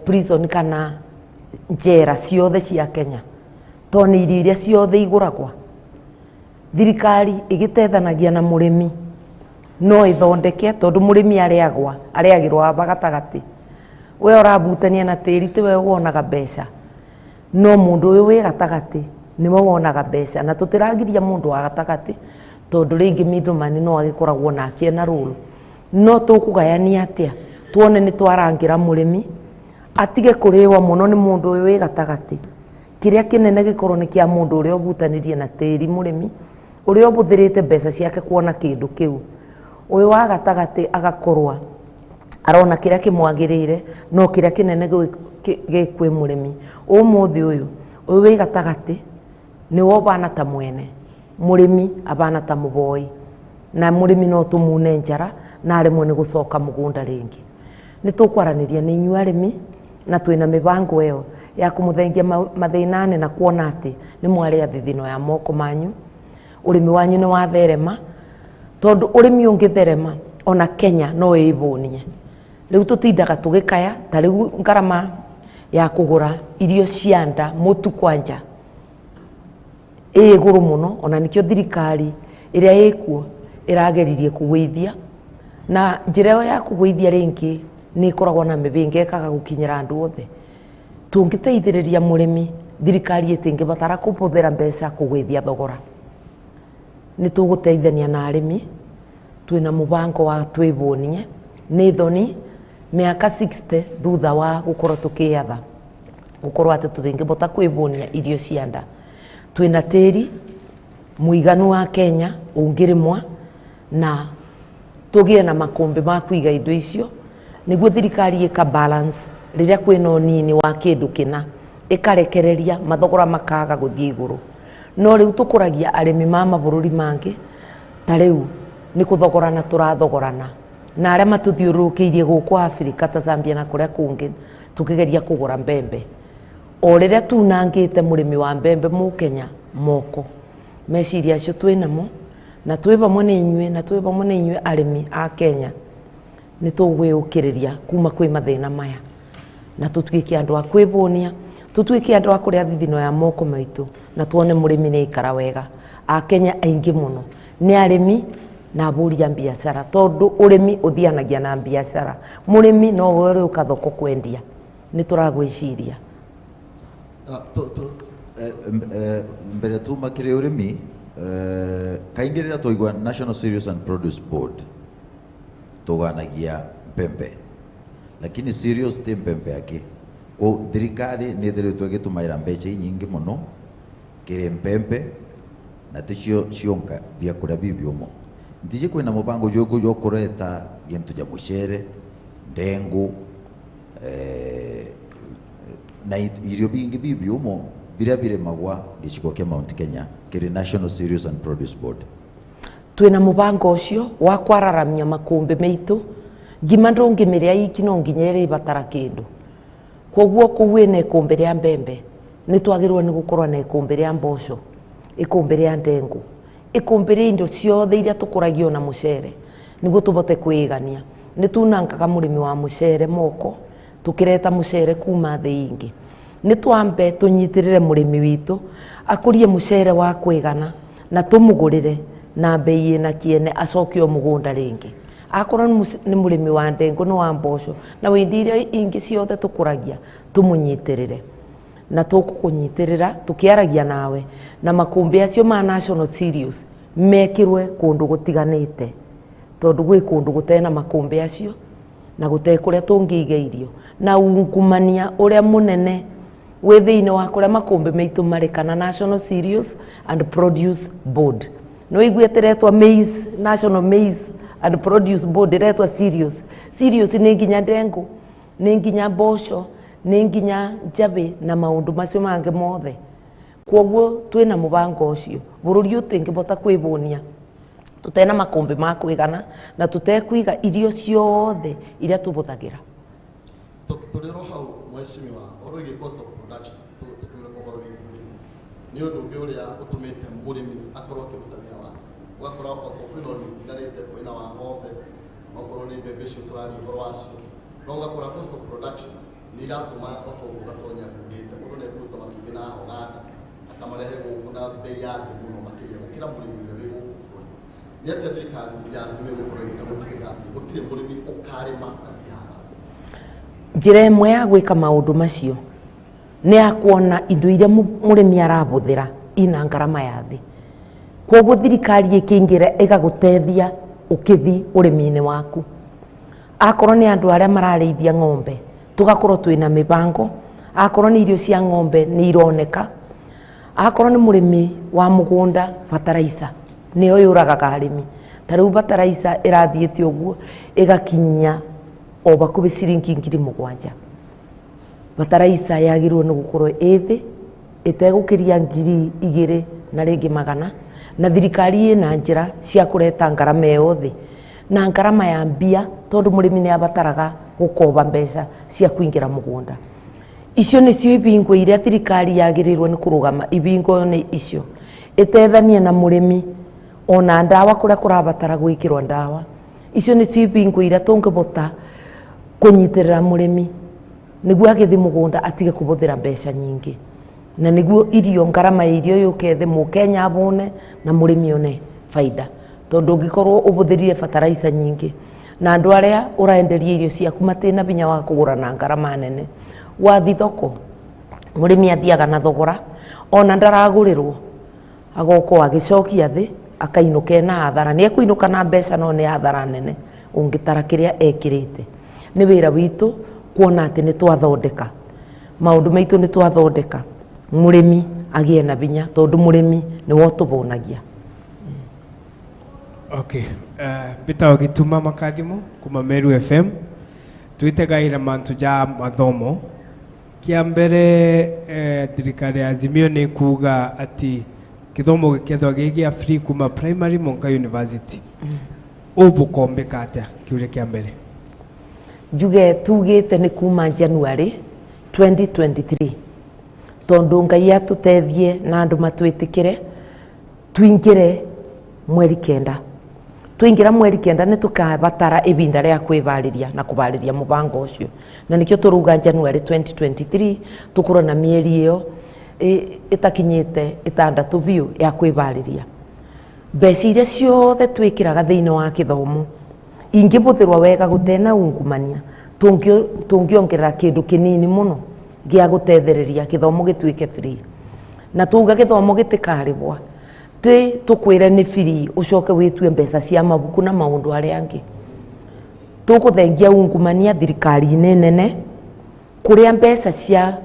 Speaker 1: prison kana njera ciothe cia Kenya, to nĩ irio iria ciothe igũragwa. Thirikari ĩgĩtethanagia na mũrĩmi no ĩthondeke, tondũ mũrĩmi arĩagwa arĩagĩrwo aba gatagatĩ, we ũrabutania na tĩri tiwe wonaga mbeca, no mũndũ ũyũ wĩ gatagatĩ nĩwe wonaga mbeca. Na tũtĩragiria mũndũ wa gatagatĩ tondũ rĩngĩ middleman no agĩkoragwo nake ena rũrũ, no tũkũgayania atĩa tuone nĩ twarangĩra mũrĩmi atige kũrĩwa mũno nĩ mũndũ ũyũ wĩ gatagatĩ. Kĩrĩa kĩnene gĩkorwo nĩ kĩa mũndũ ũrĩa ũbutanirie na tĩri, mũrĩmi ũrĩa ũbũthĩrĩte mbeca ciake kuona kĩndũ kĩu, ũyũ wa gatagatĩ agakorwa arona kĩrĩa kĩmwagĩrĩire, no kĩrĩa kĩnene gĩ kwĩ mũrĩmi. Ũmũthĩ ũyũ ũyũ wĩ gatagatĩ nĩwe ũbana ta mwene, mũrĩmi abana ta mũboi, na mũrĩmi no tũmune njara na aremwo nĩ gũcoka mũgũnda rĩngĩ. Nĩ tũkwaranĩria nĩ inyuĩ arĩmi na twĩna mĩbango ĩyo ya kũmũthengia mathĩna-inĩ na kuona atĩ nĩ mwarĩa thithino ya moko manyu, ũrĩmi wanyu nĩ watherema, tondũ ũrĩmi ũngĩtherema ona Kenya no ĩĩbũnie. Rĩu tũtindaga tũgĩkaya ta rĩu ngarama ya kũgũra irio cia nda mũtu kwanja ĩ igũrũ mũno, ona nĩkĩo thirikari ĩrĩa ĩkuo ĩrageririe kũgũithia, na njĩra ĩyo ya kũgũithia rĩngĩ nĩ ĩkoragwo na mĩhĩnga ĩkaga gũkinyĩra andũ othe. Tũngĩteithĩrĩria mũrĩmi, thirikari ĩtingĩbatara kũbũthĩra mbeca kũgũithia thogora. Nĩ tũgũteithania na arĩmi, twĩna mũbango wa twĩbũnie nĩ thoni mĩaka 60 thutha wa gũkorwo tũkĩatha gũkorwo atĩ tũtingĩbota kwĩbũnia irio cia nda. Twĩna tĩri mũiganu wa Kenya ũngĩrĩmwa na tũgĩe na makũmbĩ ma kũiga indo icio, nĩguo thirikari ĩka balance rĩrĩa kwĩna ũnini wa kĩndũ kĩna ĩkarekereria mathogora makaga gũthiĩ igũrũ. No rĩu tũkũragia arĩmi ma mabũrũri mangĩ, ta rĩu nĩ kũthogorana tũrathogorana na arĩa matũthiũrũrũkĩirie gũkũ Afrika ta Zambia na kũrĩa kũngĩ, tũkĩgeria kũgũra mbembe. O rĩrĩa tunangĩte mũrĩmi wa mbembe mũkenya moko, meciria acio twĩnamo na twĩ vamwe nĩ inyuĩ, na twĩ vamwe nĩ inyuĩ arĩmi a Kenya, nĩ tũgwĩũkĩrĩria kuma kwĩ mathĩna maya na tũtuĩke andũ a kwĩbũnia, tũtuĩke andũ a kũrĩa thithino ya moko maitũ, na tuone mũrĩmi nĩ aikara wega. Akenya aingĩ mũno nĩ arĩmi na ahũri a biacara, tondũ ũrĩmi ũthianagia na biacara. Mũrĩmi no we ũrĩ ũka thoko kwendia. Nĩ tũragwĩciria.
Speaker 5: Mbere tuma kĩrĩ ũrĩmi, kaingĩ rĩrĩa twaigua National Cereals and Produce Board tũganagia mbembe, lakini cereals ti mbembe yake, Ko thirikari nĩ ĩthiritwo ĩgĩtũmaĩra mbeca inyingĩ mũno kĩrĩ mpempe na ticio cionka biakũrĩa bi biũmũ. Ntije kwĩna mũbango jũkũ jwa kũreta gintu ja mũcere, ndengu, na irio bingi bi biũmũ biria birĩmagwa gĩcigo kĩa Mount Kenya kĩrĩ National Cereals and Produce Board.
Speaker 1: Twina mubango ucio wa kwararamia makumbi maitu, ngima ndũngĩmĩrĩa iki, no nginya ĩrĩbatara kĩndũ. Koguo kũu wĩna ikũmbĩ rĩa mbembe, nĩ twagĩrĩirwo nĩ gũkorwo na ikũmbĩ rĩa mboco, ikũmbĩ rĩa ndengũ, ikũmbĩ rĩa indo ciothe iria tũkũragio na mũcere, nĩguo tũbote kwĩigania. Nĩ tunangaga mũrĩmi wa mũcere moko tũkĩreta mũcere kuma thĩ ingĩ. Nĩ twambe tũnyitĩrĩre mũrĩmi witũ akũrie mũcere wa kwĩgana na tũmũgũrĩre na bei ĩna kĩene, acoke o mũgũnda rĩngĩ. Akorwo nĩ mũrĩmi wa ndengũ, nĩ wa mboco na wĩndi iria ingĩ ciothe tũkũragia, tũmũnyitĩrĩre. Na tũkũkũnyitĩrĩra tũkĩaragia nawe na makũmbĩ acio ma National Cereals mekĩrwe kũndũ gũtiganĩte, tondũ gwĩ kũndũ gũtena makũmbĩ acio na gũte kũrĩa tũngĩiga irio. Na ungumania ũrĩa mũnene wĩ thĩinĩ wa kũrĩa makũmbĩ maitũ marĩ, kana National Cereals and Produce Board. Nĩ wĩiguĩte ĩretwo Maize, National Maize and Produce Board, ĩretwo Cereals. Cereals nĩ nginya ndengũ, nĩ nginya mboco, nĩ nginya njabĩ na maũndũ macio mangĩ mothe. Kwoguo twĩna mũbango ũcio, bũrũri ũtingĩbota kwĩbũnia tũtena makũmbĩ ma kwĩgana na tũtekũiga irio ciothe iria tũbũthagĩra.
Speaker 6: Tũrĩ ro hau, mheshimiwa, ũhoro wĩgiĩ cost of production, tũkĩmũrĩka ũhoro wĩgiĩ ũrĩmi, nĩ ũndũ ũngĩ ũrĩa ũtũmĩte mũrĩmi akorwo akĩruta wĩra wake. Ũgakora okorwo kwĩna ũrĩmi ũtiganĩte, kwĩna wa ng'ombe, okorwo nĩ mbembe icio tũraria ũhoro wacio, no ũgakora cost of production nĩ iratũma, o ta ũguo Gatonya akugĩte, mũndũ nĩ ekũruta matumbĩ na Ũganda akamarehe gũkũ na bei ya thĩ mũno makĩria gũkĩra mũrĩmi ũrĩa wĩ gũkũ bũrũri. Nĩ atĩa thirikari ya Azimio ĩgũkorwo ĩgĩka gũtigĩrĩra atĩ gũtirĩ mũrĩmi ũkarĩma athiĩ hathara?
Speaker 1: Njĩra ĩmwe ya gwĩka maũndũ macio nĩ ya kuona indo iria mũrĩmi arabũthĩra ina ngarama ya thĩ. Koguo thirikari ĩkĩingĩra ĩgagũteithia ũkĩthi ũrĩmi-inĩ waku. Akorwo nĩ andũ arĩa mararĩithia ng'ombe, tũgakorwo twĩna mĩbango. Akorwo nĩ irio cia ng'ombe nĩ ironeka. Akorwo nĩ mũrĩmi wa mũgũnda, bataraica nĩyo yũragaga arĩmi. Ta rĩu bataraica ĩrathiĩte ũguo ĩgakinyia o hakuhĩ ciringi 7,000. Bataraica yagĩrĩirwo nĩ gũkorwo ĩ thĩ, ĩtegũkĩria 2,000 na rĩngĩ magana, na thirikari ĩna njĩra cia kũreta ngarama ĩyo thĩ na ngarama ya mbia, tondũ mũrĩmi nĩ abataraga gũkoba mbeca cia kũingĩra mũgũnda. Icio nĩcio ibingo iria thirikari yagĩrĩirwo nĩ kũrũgama. Ibingo nĩ icio ĩtethanie na mũrĩmi, ona ndawa kũrĩa kũrabatara gwĩkĩrwo ndawa. Icio nĩcio ibingo iria tũngĩbota kũnyitĩrĩra mũrĩmi nĩguo agĩthiĩ mũgũnda atige kũbũthĩra mbeca nyingĩ, na nĩguo irio, ngarama ya irio yũke thĩ, mũkenya abũne na mũrĩmi one baida. Tondũ ũngĩkorwo ũbũthĩrire bataraica nyingĩ na andũ arĩa ũraenderia irio ciaku matina binya wa kũgũra na ngarama nene, wathi thoko mũrĩmi athiaga na thogora ona ndaragũrĩrwo, agoka agĩcokia thĩ, akainũka ena hathara. Nĩ ekũinũka na mbeca, no nĩ hathara nene ũngĩtara kĩrĩa ekĩrĩte. Nĩ wĩra witũ kuona atĩ nĩ twathondeka maũndũ maitũ, nĩ twathondeka mũrĩmi agĩe na binya, tondũ mũrĩmi nĩwe ũtũbũnagia.
Speaker 7: Okay, mbĩtagwo Gĩtuma Makathimo kuma Meru FM. Twĩtegaĩra mantu ja mathomo. Kĩa mbere, thirikari ya Azimio nĩ kuga atĩ gĩthomo gĩkethwo gĩ gĩa free kuma primary monka university. Ũbũkombĩka atĩa? Kĩũria kĩa mbere.
Speaker 1: Njuge tugĩte nĩ kuma January 2023, tondũ Ngai atũteithie na andũ matwĩtĩkĩre tuingĩre mweri 9. Twaingĩra mweri 9 nĩ tũkabatara ibinda rĩa kwĩbarĩria na kũbarĩria mũbango ũcio, na nĩkĩo tũrauga January 2023, tũkorwo na mĩeri ĩyo ĩtakinyĩte 6 biũ ya kwĩbarĩria. Mbeca iria ciothe twĩkĩraga thĩinĩ wa kĩthomo ingĩbũthĩrwo wega gũtena ungumania, tũngĩongerera kĩndũ kĩnini mũno gĩa gũtethereria gĩthomo gĩtuĩke free. Na tuga gĩthomo gĩtikarĩbwa ti tũkwĩre nĩ free ũcoke wĩtue mbeca cia mabuku na maũndũ arĩa angĩ. Tũkũthengia ungumania thirikari-inĩ nene. Kuria mbeca cia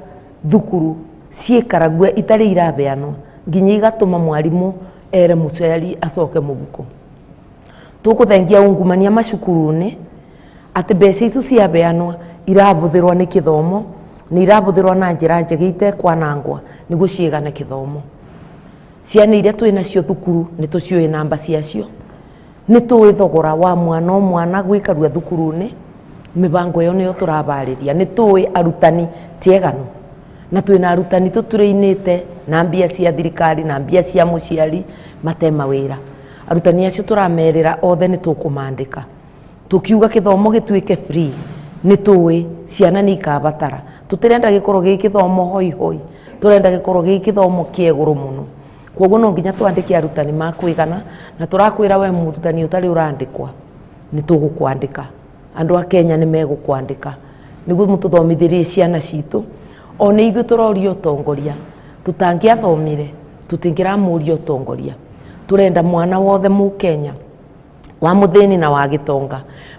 Speaker 1: thukuru ciikaragua itari irabeanwo nginya igatuma mwarimu ere muciari acoke mubuko. Tukuthengia ungumania macukuru-ini ati mbeca icio ciabeanwa irabuthirwa ni kithomo ni irabuthirwa na njira njega itekwanangwa niguo ciigane kithomo. Ciana iria twi nacio thukuru ni tuciũĩ namba ciacio, ni tũĩ thogora wa mwana o mwana gwikarua thukuru-ini. Mibango ĩyo nĩyo tũrabarĩria. Nĩ tũĩ arutani ti eganu, na twĩna arutani tũtũrĩinĩte na mbia cia thirikari na mbia cia mũciari mate mawĩra. Arutani acio tũramerĩra othe nĩ tũkũmandĩka. Tũkiuga gĩthomo gĩtuĩke free, nĩ tũĩ ciana nĩ ikabatara. Tũtirenda gĩkorwo gĩ gĩthomo hoi hoi, tũrenda gĩkorwo gĩ gĩthomo kĩa igũrũ mũno. Kwoguo no nginya twandĩke arutani makwĩgana, na tũrakwĩra we mũrutani ũtarĩ ũrandĩkwa nĩ tũgũkwandĩka. Andũ a Kenya nĩ megũkwandĩka nĩguo mũtũthomithĩrie ciana citũ. O nĩ ithuĩ tũroria ũtongoria, tũtangĩathomire tũtingĩramũria ũtongoria. Tũrenda mwana wothe mũkenya wa mũthĩni na wa gĩtonga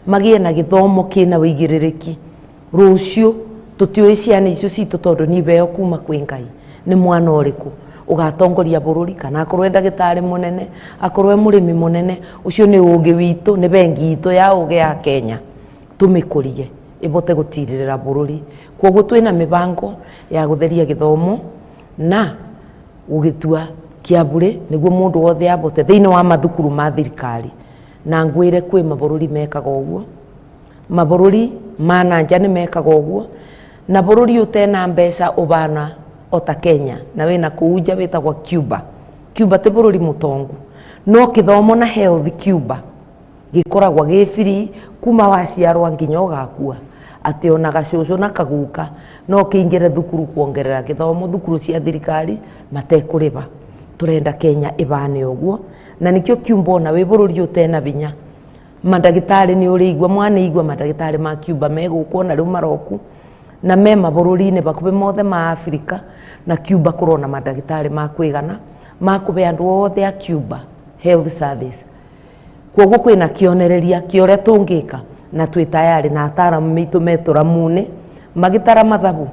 Speaker 1: magĩe na gĩthomo kĩna wĩigĩrĩrĩki. Rũciũ tũtiũĩ ciana icio citũ tondũ nĩ iheo kuma kwĩ Ngai, nĩ mwana ũrĩkũ ũgatongoria bũrũri, kana akorwo e ndagĩtarĩ mũnene, akorwo e mũrĩmi mũnene. Ũcio nĩ ũgĩ witũ, nĩ bengi itũ ya ũgĩ ya Kenya, tũmĩkũrie ĩbote gũtirĩrĩra bũrũri. Kwoguo twĩna mĩbango ya gũtheria gĩthomo na gũgĩtua kĩa bure nĩguo mũndũ wothe abote thĩinĩ wa mathukuru ma thirikari. Na ngwĩre kwĩ mabũrũri mekaga ũguo, mabũrũri ma na nja nĩ mekaga ũguo, na bũrũri ũtena mbeca ũbana ota Kenya na wĩna kũu nja wĩtagwo Cuba. Cuba ti bũrũri mũtongu, no kĩthomo na health Cuba gĩkoragwo gĩ free kuma waciarwa nginya ũgakua, atĩ ona gacũcũ na kaguka no kĩingĩre thukuru kuongerera gĩthomo thukuru cia thirikari matekũrĩba. Tũrenda Kenya ĩbane ũguo, na nĩkĩo Cuba ona wĩ bũrũri ũtena binya mandagĩtarĩ nĩ ũrĩigua mwana igua mandagĩtarĩ ma Cuba me gũkũ ona rĩu maroku na me mabũrũri-inĩ bakubĩ mothe ma Afrika, na Cuba kũrona mandagĩtarĩ ma kwĩgana ma kũhe andũ othe a Cuba health service. Kwoguo kwĩna kĩonereria kĩa ũrĩa tũngĩka, na twĩ tayarĩ na ataaramu maitũ me tũramu-inĩ magĩtara mathabu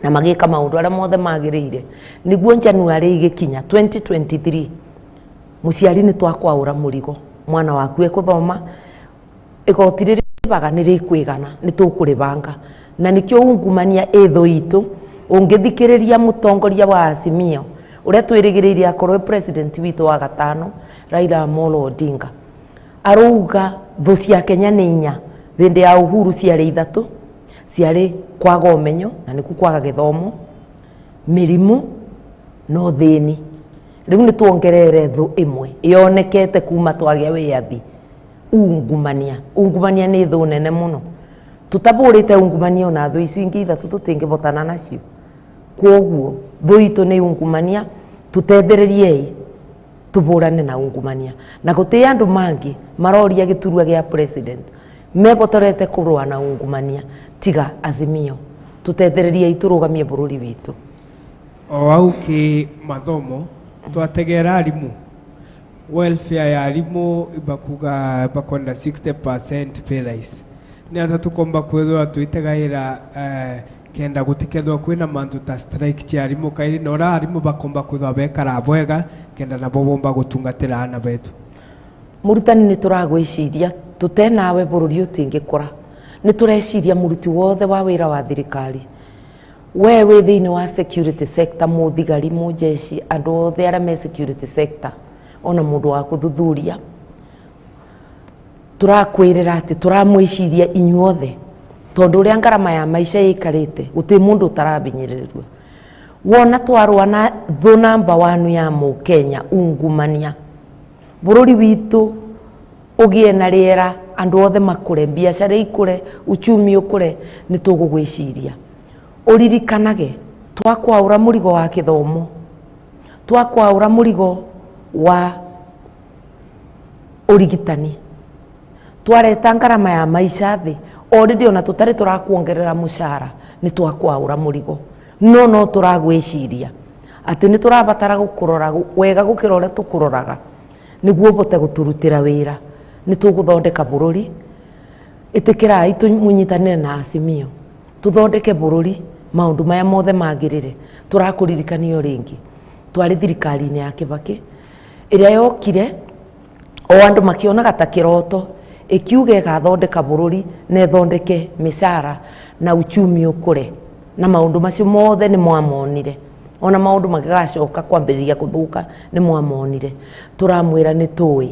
Speaker 1: na magĩka maũndũ arĩa mothe magĩrĩire nĩguo January ĩgĩkinya 2023 mũciari nĩ twakwaũra mũrigo, mwana waku ekũthoma, igoti rĩrĩa ũrĩhaga nĩ rĩkwĩgana, nĩ tũkũrĩbanga. Na nĩkĩo ungumania ĩ thũ itũ. Ũngĩthikĩrĩria mũtongoria wa Azimio ũrĩa twĩrĩgĩrĩire akorwo president witũ wa gatano Raila Amolo Odinga, arauga thũ cia Kenya nĩ inya. Hĩndĩ ya Uhuru ciarĩ ithatũ, ciarĩ kwaga ũmenyo na nĩkuo kwaga gĩthomo, mĩrimũ na ũthĩni. Rĩu nĩ tuongerere thũ ĩmwe yonekete kuma twagĩa wĩyathi, ungumania. Ungumania nĩ thũ nene mũno. Tũtabũrĩte ungumania ona thũ icio ingĩ ithatũ tũtingĩbotana nacio. Kwoguo thũ itũ nĩ ungumania, tũteithĩrĩriei tũbũrane na ungumania. Na gũtĩ andũ mangĩ maroria gĩturwa gĩa president mebotorete kũrũa na ungumania tiga Azimio. Tũteithĩrĩriei tũrũgamie bũrũri witũ.
Speaker 7: O hau kĩ mathomo twategera arimũ, welfare ya arimũ ibakuga bakwenda 60% pay rise. Nĩ ata tũkomba kwithwa twitegaira kenda gutikethwa kwina mantu ta strike cia arimũ kairi na ũrĩa arimũ bakomba kwithwa bekara bwega kenda nabo bomba gutungatira ana betu.
Speaker 1: Mũrutani nĩ tũragwĩciria tũtenawe bũrũri ũtingĩkũra. Nĩ tũreciria mũruti wothe wa wĩra wa thirikari, we wĩ thĩinĩ wa security sector, mũthigari, mũjeshi, andũ othe arĩa me security sector, ona mũndũ wa kũthuthuria, tũrakwĩrĩra atĩ tũramwĩciria inyuothe, tondũ ũrĩa ngarama ya maica ĩikarĩte gũtirĩ mũndũ ũtarabinyĩrĩrwo. Wona twarũa na thũ namba 1 ya mũkenya, ungumania, bũrũri witũ ũgĩe na rĩera, andũ othe makũre, biacara ikũre, uchumi ũkũre, nĩ tũgũgwĩciria. Ũririkanage twakwaũra mũrigo wa gĩthomo, twakwaũra mũrigo wa ũrigitani, twareta ngarama ya maica thĩ, already ona tũtarĩ tũrakuongerera mũcara, nĩ twakwaũra mũrigo. No no tũragwĩciria atĩ nĩ tũrabatara gũkũrora wega gũkĩra ũrĩa tũkũroraga nĩguo ũbote gũtũrutĩra wĩra. Nĩ tũgũthondeka bũrũri. Ĩtĩkĩrai tũmũnyitanĩre na Azimio. Tuthondeke bururi maundu maya mothe magirire. Turakuririkanio ringi. Twari thirikari-inĩ ya Kibaki ĩrĩa yokire o andũ makĩonaga ta kĩroto ĩkiuga ĩgathondeka bũrũri na ĩthondeke mĩcara na uchumi ũkũre, na maũndũ macio mothe nĩ mwamonire. Ona maũndũ magĩgacoka kwambĩrĩria gũthũka nĩ mwamonire. Tũramwĩra nĩ tũĩ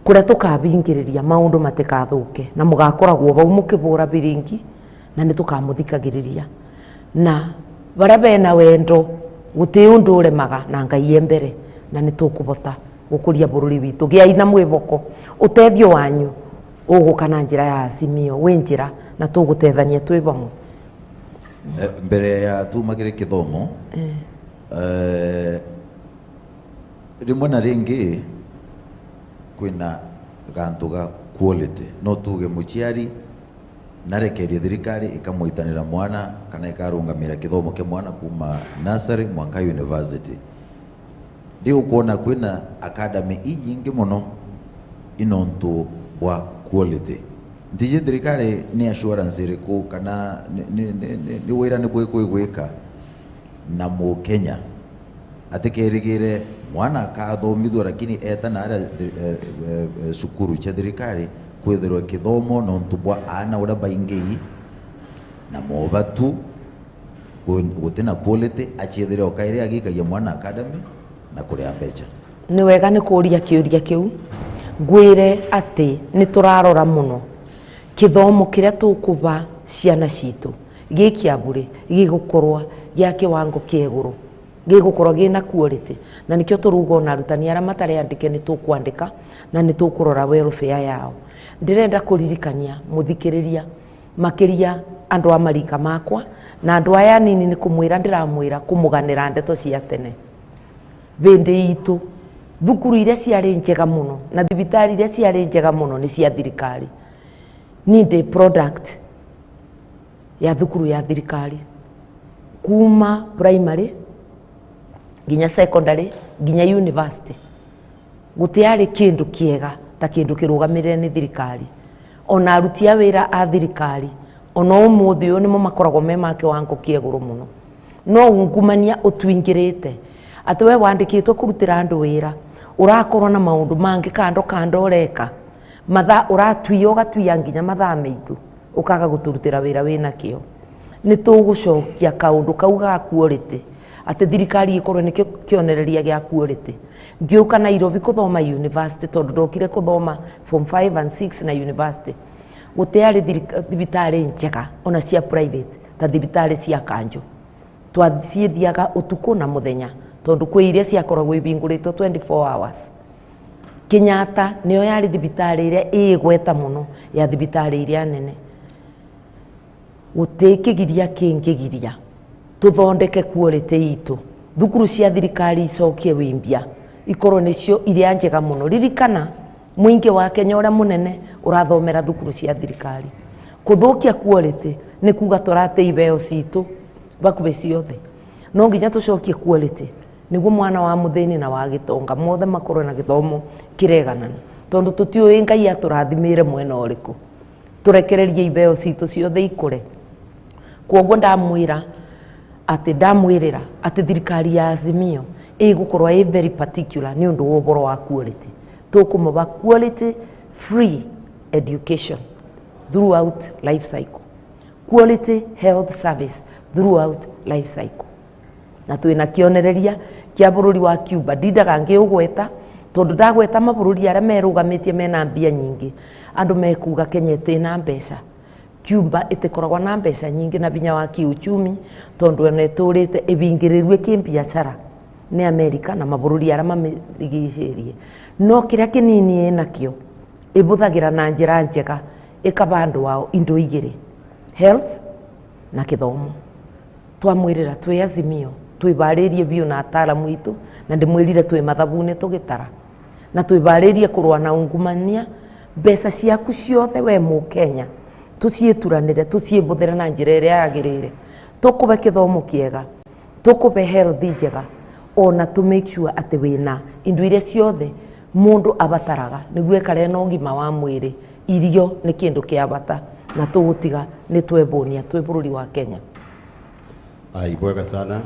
Speaker 1: kũrĩa tũkabingĩrĩria maũndũ matikathũke na mũgakoragwo vau mũkĩbũra biringi na nĩ tũkamũthikagĩrĩria na barĩa bena wendo gũtĩ ũndũ ũremaga na Ngai e mbere na nĩ tũkũbota gũkũria bũrũri witũ. Gĩai na mwĩboko, ũtethio wanyu ũgũka na njĩra ya Azimio wĩ njĩra na tũgũtethania twĩ vamwe.
Speaker 5: Mbere ya tumagire kithomo rimwe na ringi kwina gantu ga quality no tuge muciari narekerie thirikari ikamwitanira mwana kana ikarungamira kithomo kia mwana kuma nursery mwanka university. Ndi ukuona kwina academy inyingi muno inontu bwa quality. Ndije thirikari ni assurance iriku kana ni wira ni gwika na mu Kenya atikirigire mwana akathomithwo lakini eta na aria cukuru cha thirikari kwithirwo kithomo nontu bwa ana uria baingei na mobatu gutina quality achiethire okaire agikagia mwana academy na kuria mbeca.
Speaker 1: Ni wega ni kuria kiuria kiu ngwire ati ni turarora muno kithomo kiria tukuba ciana citu gikiambure gigukorwa gia kiwango kia iguru gigukorwa gina quality na nikio turuga ona arutani aria matari andike ni tukwandika na ni tukurora welfare yao. Ndirenda kuririkania muthikiriria makiria andu a marika makwa na andu aya nini ni kumwira ndiramwira kumuganira ndeto cia tene. Bindi itu thukuru iria ciarĩ njega muno na thibitari iria ciarĩ njega muno ni cia thirikari. Ni ndi product ya thukuru ya thirikari kuma primary nginya secondary nginya university. Gutiarĩ kindu kiega ta kindu kirugamirire ni thirikari. Ona aruti a wira a thirikari ona umuthi uyu nimo makoragwo me ma kiwango kia iguru muno. No ungumania utwingirite ati we wandikitwe kurutira andu wira urakorwo na maundu mangi kando kando ureka mathaa uratuia ugatuia nginya mathaa maitu ukaga guturutira wira wina kio. Ni tugucokia kaundu kau ga quality ati thirikari ikorwo nikio kionereria gia quality. Ngiuka Nairobi kuthoma university tondu ndokire kuthoma form 5 and 6 na university gutiari thibitari njega ona cia private ta thibitari cia kanjo. Twaciithiaga utuku na muthenya tondu kwi iria ciakoragwo ibingũrĩtwo 24 hours. Kenyatta niyo yari thibitari iria ĩgweta muno ya thibitari iria nene. Gũtirĩ kĩgiria kĩngĩgiria tuthondeke quality itu. Thukuru cia thirikari icokie wimbia ikorwo nicio iria njega muno. Ririkana muingi wa Kenya uria munene urathomera thukuru cia thirikari. Kuthukia quality ni kuga turate ibeo citu bakubi ciothe. No nginya tucokie quality niguo mwana wa muthini na wa gitonga mothe makorwo na githomo kireganana tondu tutiui Ngai aturathimire mwena uriku. Turekererie ibeo citu ciothe ikure. Kuoguo ndamwira ati ndamwirira ati thirikari ya Azimio igukorwo ĩ very particular ni undu wa uboro wa quality. Tukumuba quality free education throughout life cycle, quality health service throughout life cycle. Na twina kionereria kia bururi wa Cuba. Ndindaga ngiugweta tondu ndagweta mabururi aria merugamitie mena mbia nyingi andu mekuga Kenya ĩtĩ mbeca. Cuba itikoragwo na mbeca nyingi na binya wa kiuchumi tondu ona ĩtũrĩte ĩbingĩrĩrue kĩbiacara nĩ Amerika na mabururi aria mamĩrigicĩirie. No kĩrĩa kĩnini ĩnakĩo ĩbũthagĩra na njĩra njega ĩkaba andũ ao indo igĩrĩ, health na kĩthomo. Twamwĩrĩra twĩ Azimio twĩbarĩrie biũ na ataaramu itũ na ndĩmwĩrire twĩ mathabu-inĩ tũgĩtara na twĩbarĩrie kũrũa na ungumania. Mbeca ciaku ciothe we mũkenya tuciĩturanĩre tuciĩbũthĩre na njĩra ĩrĩa yagĩrĩire. Tũkũbe kĩthomo kĩega, tũkũbe health njega, ona tũ make sure atĩ wĩna indo iria ciothe mũndũ abataraga nĩguo ekare na ũgima wa mwĩrĩ. Irio nĩ kĩndũ kĩa bata Na tũgũtiga nĩ twebũnia twĩ bũrũri wa Kenya.
Speaker 8: Ibwega sana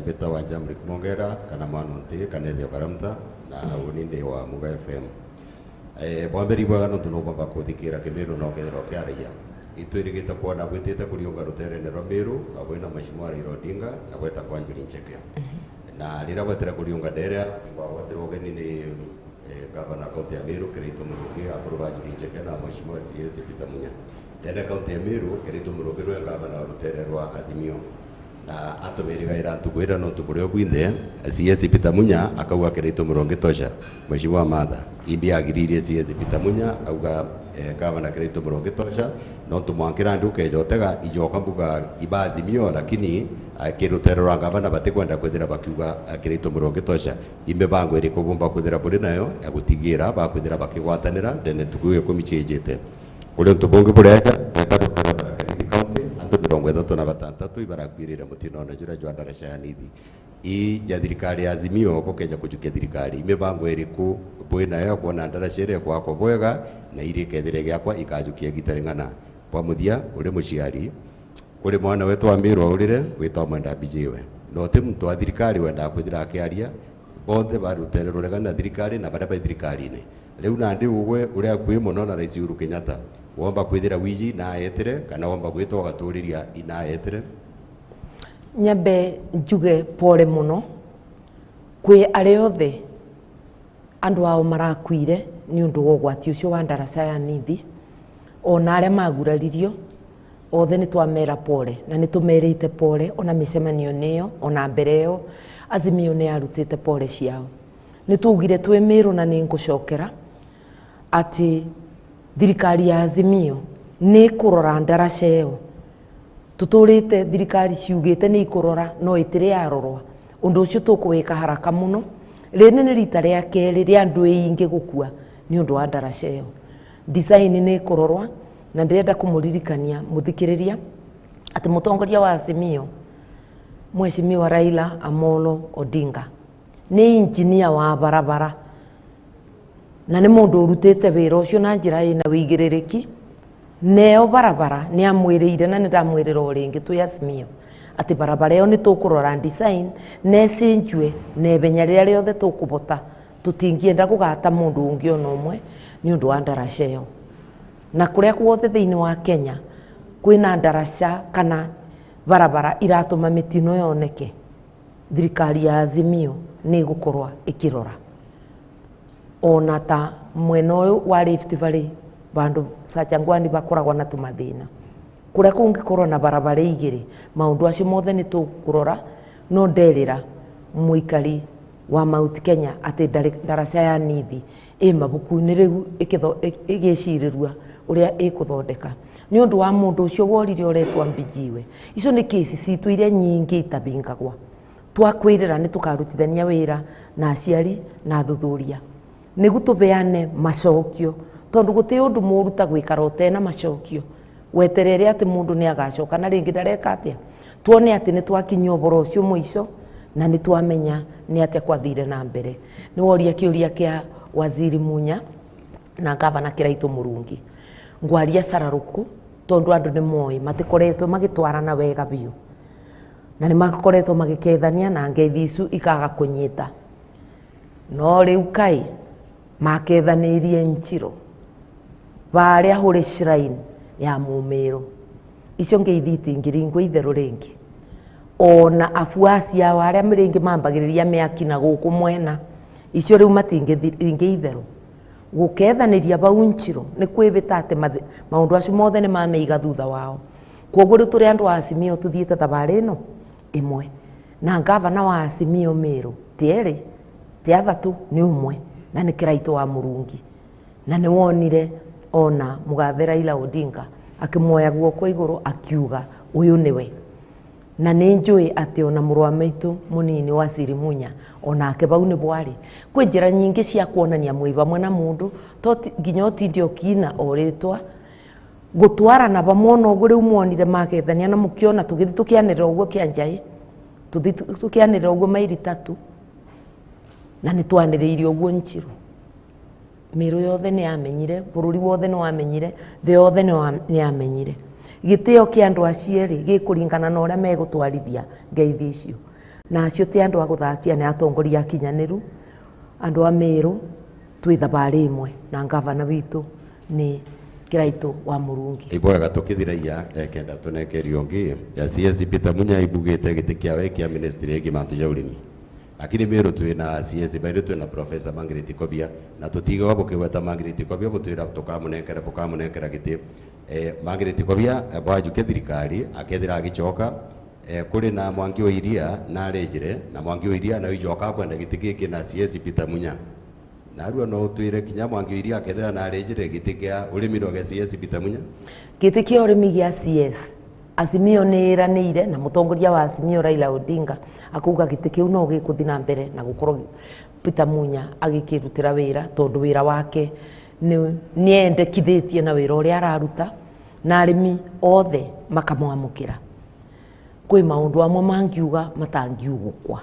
Speaker 8: mbita wa Jamrik Mongera kana mwanonti kana ethio karamta na uninde wa Muga FM. Bwambere ibwega no tunokwamba kuthikira kimiru no kethirwo kiaragia itwirigite kuona gwitite kuriunga ruterene rwa Miru hamwe na Mheshimiwa Raila Odinga na gweta kwa Njuri Ncheke na rira gwetera kuriunga ndere gwagwatirwo ugeni ni gavana kaunti ya Miru Kiraitu Murungi akuru ba Njuri Ncheke na Mheshimiwa CS Peter Munya. Ndene kaunti ya Miru Kiraitu Murungi niwe gavana wa rutere rwa Azimio na atubirigaira ntugwira no tukurio kwinthe CS Peter Munya akauga Kiraitu Murungi tosha. Mheshimiwa Martha imbi agiririe CS Peter Munya auga gavana Kiraitu Murungi tosha no tumwankira ndu kejotega ijoka mbuga iba Azimio lakini kirutero rwa gavana batikwenda kwithira bakiuga Kiraitu Murungi tosha imibango iriku bumba kwithira buri nayo ya gutigira bakwithira bakigwatanira ndene tukuye kumichijite uri ntubungi bureja 36 ibarakwirire mutino na jura jwa ndaraca ya nithi i ja thirikari ya Azimio gukeja kujukia thirikari imibango iriku bwi nayo kuona ndaraca iri kwakwa bwega na iri kethire giakwa ikajukia gitaring'ana kwa muthia uri muciari kuri mwana wetu wa Miru aurire witwa Mwenda Mbijiwe no ti muntu wa thirikari wendaga kwithira akiaria bonthe barutere ruregana na thirikari na baria bai thirikari-ini riu nandi ugwe uria akui muno na Rais Uhuru Kenyatta womba kwithira wiji na etire kana womba gwitwo gaturiria ina etire.
Speaker 1: Nyambe njuge pole muno kwi aria othe andu ao marakuire ni undu wa ugwati ucio wa ndaraca ya nithi ona aria maguraririo othe ni twamera pole na ni tumerite pole ona micemanio niyo ona mbere iyo Azimio ni yarutite pole ciao. Ni tugire twi Miru na ni ngucokera ati thirikari ya Azimio ni kurora ndaraca iyo tuturite thirikari ciugite ni ikurora no itiri yarorwa undu ucio tukuwika haraka muno. Riri ni rita ria keri ria andu aingi gukua ni undu wa ndaraca iyo. Design ni ikurorwa na ndirenda kumuririkania muthikiriria ati mutongoria wa Azimio Mheshimiwa Raila Amolo Odinga ni injinia wa barabara na ni mundu urutite wira ucio na njira ina wigirĩrĩki neo barabara ni amwĩrĩire na nĩ ndamwĩrĩra o rĩngĩ twĩ Azimio atĩ barabara ĩyo nĩ tũkũrora design na ĩcenjue na ihenya rĩrĩa rĩothe tũkũbota tũtingĩenda gũgata mũndũ ũngĩ ona ũmwe nĩ ũndũ wa ndaraca ĩyo. Na kũrĩa guothe thĩinĩ wa Kenya kwĩna ndaraca kana barabara iratũma mĩtino yoneke thirikari ya Azimio nĩ ĩgũkorwo ĩkĩrora ona ta mwena ũyũ wa Rift Valley bandu Sachangwani bakoragwo na tumathina kuria kungikorwo na barabara igiri maundu acio mothe ni tukurora no nderira muikari wa Mount Kenya ati ndaraca ya nithi i mabuku-inĩ rĩu ĩgĩcirĩrua ũrĩa ĩkũthondeka nĩ ũndũ wa mũndũ ũcio worire ũretwa Mbijiwe. Icio nĩ kesi citũ iria nyingĩ itabingagwa twakwĩrĩra nĩ tũkarutithania wĩra na aciari na athuthuria nĩguo tũbeane macokio tondu guti undu mũru ta gwikara ũtena macokio weterere atĩ mũndũ nĩ agacoka na rĩngĩ ndareka atĩa tuone atĩ nĩ twakinyia ũhoro ũcio mũico na nĩ twamenya nĩ atĩa kwathire na mbere. Nĩ woria kĩũria kĩa Waziri Munya na gavana Kiraitu Murungi ngwaria cararuku tondu andu nĩ moĩ matikoretwo magĩtwarana wega biũ na nĩ makoretwo magĩkethania na ngeithi icu ikaga kũnyita no rĩu kai makethanĩirie Njiro varia huri shrine ya Mumiru icio ngeithi itingĩringwo itherũ rĩngĩ ona afuasi ao aria rĩngĩ mambagĩrĩria mĩaki na gũkũ mwena icio rĩu matingĩringa itherũ gũkethanĩria vau Njiro nĩ kwĩbĩta atĩ maũndũ acio mothe nĩ mameiga thutha wao. Kwoguo rĩu tũrĩ andũ a Azimio tũthiĩte thabarĩ ĩno ĩmwe na gavana wa Azimio Meru ti erĩ ti athatũ nĩ ũmwe na nĩ Kiraitu wa Murungi na nĩ wonire ona mũgathe Raila Odinga akĩmuoya guoko igũrũ akiuga ũyũ nĩwe. Na nĩ njũĩ atĩ ona mũrũ wa maitũ mũnini wa Waziri Munya onake vau nĩ bwarĩ. Kwĩ njĩra nyingĩ cia kuonania mwĩ vamwe na mũndũ to nginya ũtinde ũkiina o rĩtwa gũtwarana vamwe ona ũguo rĩu muonire makethania na mũkĩona tũgĩthiĩ tũkĩanĩrĩra ũguo kĩanjaĩ tũthiĩ tũkĩanĩrĩra ũguo mairi tatu na nĩ twanĩrĩire ũguo Njiro. Meru yothe nĩ yamenyire, bũrũri wothe nĩ wamenyire, thĩ yothe nĩ yamenyire. Gĩtĩo kĩa andũ acio erĩ gĩkũringana na ũrĩa megũtwarithia ngeithi icio. Na acio ti andũ a gũthakia, nĩ atongoria akinyanĩru, andũ a Meru twĩ thabarĩ ĩmwe na ngavana witũ nĩ Kiraito wa Murungi.
Speaker 8: Ibwega tukithiraia kenda tunekerio ngi ya CS Peter Munya ibugite giti kiawe kia ministry igi mantu ya urimi, lakini Meru twina CS bairi twina Professor Margaret Kobia na tutiga bukigweta Margaret Kobia butwira tukamunengera bukamunengera giti Margaret Kobia bwajuke thirikari akethira agicoka kuri na Mwangi wa Iria na arejire na Mwangi wa Iria na ijoka kwenda giti giki na CS Peter Munya narua no utwire kinya Mwangi wa Iria akethira na arejire giti kia urimi rwa CS Peter Munya.
Speaker 1: Giti kia urimi gia CS Azimio ni iranire na mutongoria wa Azimio Raila Odinga akuga giti kiu no gikuthi na mbere na gukorwo Peter Munya agikirutira wira tondu wira wake ni endekithitie na wira uria araruta na arimi othe makamwamukira. Kwi maundu amwe mangiuga matangiugukwa,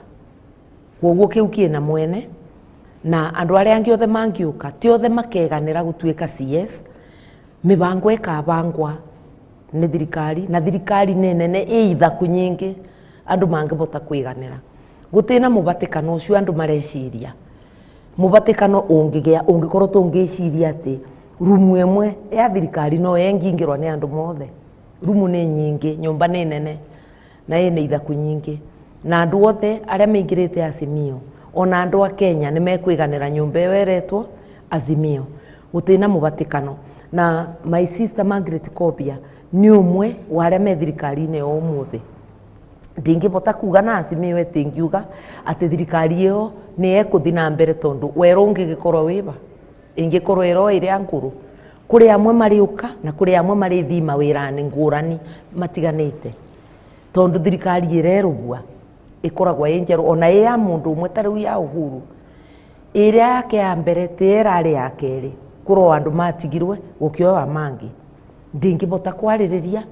Speaker 1: koguo kiu kina mwene na andu aria angi othe mangiuka ti othe makeganira gutuika CS. Mibango ikabangwa ni thirikari na thirikari ni nene ĩ ithaku nyingi andu mangibota kwiganira. Gutina mubatikano ucio andu mareciria mubatikano ungigia ungikorwo tungiciria ati rumu imwe ya thirikari no yengingirwa ni andu mothe. Rumu ni nyingi, nyumba ni nene na ĩ ithaku nyingi na andu othe aria maingirite Azimio ona andu a Kenya ni mekwiganira nyumba ĩyo ĩretwo Azimio. Gutina mubatikano na my sister Margaret Kobia ni umwe wa aria me thirikari-inĩ o ũmũthĩ. Ndingĩbota kuga na Azimio ĩtingiuga atĩ thirikari ĩyo nĩ ĩkũthi na mbere tondu werũ ũngĩgĩkorwo wĩba ĩngĩkorwo ĩro ĩrĩa ngũrũ. Kũrĩ amwe marĩũka na kũrĩ amwe marĩthii mawĩra-inĩ ngũrani matiganĩte tondu thirikari ĩrerũgua ĩkoragwo ĩ njerũ ona ĩ ya mũndũ ũmwe ta rĩu ya Uhuru ĩrĩa yake ya mbere ti ĩrarĩ ya kerĩ kũrwo andũ matigirwe gũkĩoya mangi. Ndingĩbota kwarĩrĩria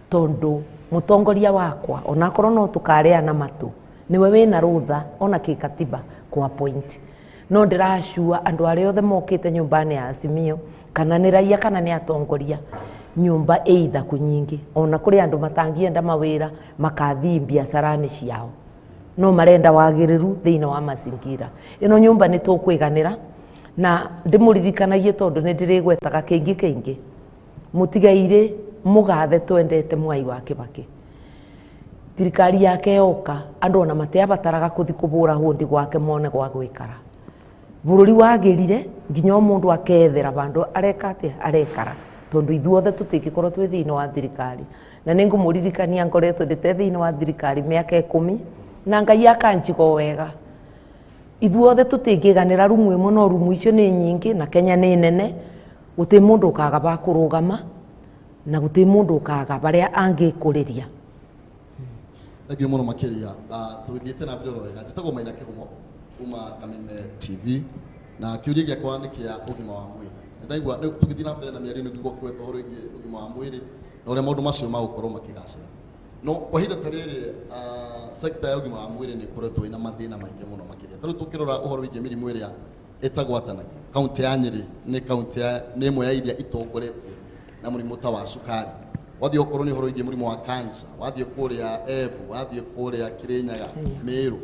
Speaker 1: tondu mutongoria wakwa onakorwo no tukareana matu niwe wina rutha ona kikatiba kwa point no ndiracua andu aria othe mokite nyumbani ya Azimio kana ni raia kana ni atongoria nyumba ĩ ithaku nyingi ona kuri andu matangienda mawira makathii biacarani ciao no marenda wagiriru thiini wa mazingira ino nyumba ni tukwiganira na ndimuririkanagie tondu ni ndirigwetaga kingi kingi mutigaire mugathe twendete Mwai wa Kibaki. Thirikari yake yoka andu ona matiabataraga kuthi kubura hundi gwake mone gwa gwikara. Bururi wagirire nginya mundu akethera bandu areka atia arekara tondu ithuothe tutingikorwo twi thiini wa thirikari na ningumuririkania ngoretwo ndite thiini wa thirikari miaka 10 na Ngai akanjigo wega. Ithuothe tutingiganira rumu imwe no rumu icio ni nyingi na Kenya ni nene guti mundu ukaga ba kurugama na guti mundu ukaga baria angikuriria.
Speaker 6: Thank muno makiria tuthiite na mbere wega. Njitagwo Maina Kihumo kuma Kameme TV na kiuria giakwa ni kia ugima wa mwiri. Ndaigua tugithii na mbere na miario niguo kwetwo uhoro wĩgiĩ ũgima wa mwĩrĩ na ũrĩa maũndũ macio magũkorwo makĩgacĩra. No kwa ihinda ta rĩrĩ sector ya ũgima wa mwĩrĩ nĩ ĩkoretwo ĩna mathĩna maingĩ mũno makĩria. Ta rĩu tũkĩrora ũhoro wĩgiĩ mĩrimũ ĩrĩa ĩtagwatanagio, kaunti ya Nyĩrĩ nĩ kaunti ya nĩ ĩmwe ya iria itongoretie na mũrimũ ta wa cukari. Wathiĩ okorwo nĩ ũhoro wĩgiĩ mũrimũ wa cancer, wathiĩ kũrĩa Embu, wathiĩ kũrĩa Kirinyaga, Meru,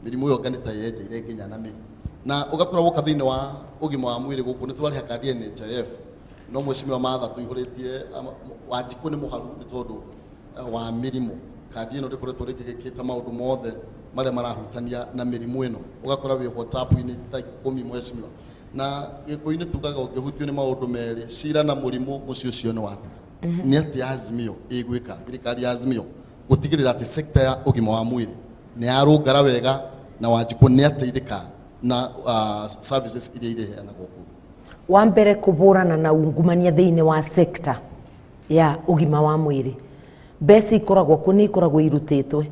Speaker 6: mĩrimũ ĩyo nĩ ta yenjeire nginya na mĩri. Na ũgakora woka thĩinĩ wa ũgima wa mwĩrĩ gũkũ nĩ tũrarĩha kandi ya NHIF no mwecimiwa Martha tũihũrĩtie Wanjikũ nĩ mũharu nĩ tondũ wa mĩrimũ. Kandi ĩno ndĩkoretwo rĩngĩ ĩgĩkĩte maũndũ mothe marĩa marahutania na mĩrimũ ĩno, ũgakora wĩ WhatsApp-inĩ ta 10 mwecimiwa. Na gĩkũyũ-inĩ tugaga ũngĩhutio nĩ maũndũ merĩ, cira na mũrimũ, mũciĩ ũcio nĩ wathira. Nĩ atĩa Azimio ĩgwĩka, thirikari ya Azimio gũtigĩrĩra atĩ sector ya ũgima wa mwĩrĩ nĩ yarũngara wega na Wanjikũ nĩ ateithĩka na services iria ireheanagwo kũu?
Speaker 1: Wa mbere kũbũrana na ungumania thĩinĩ wa sector ya ũgima wa mwĩrĩ. Mbeca ikoragwo kũ nĩ ikoragwo irutĩtwe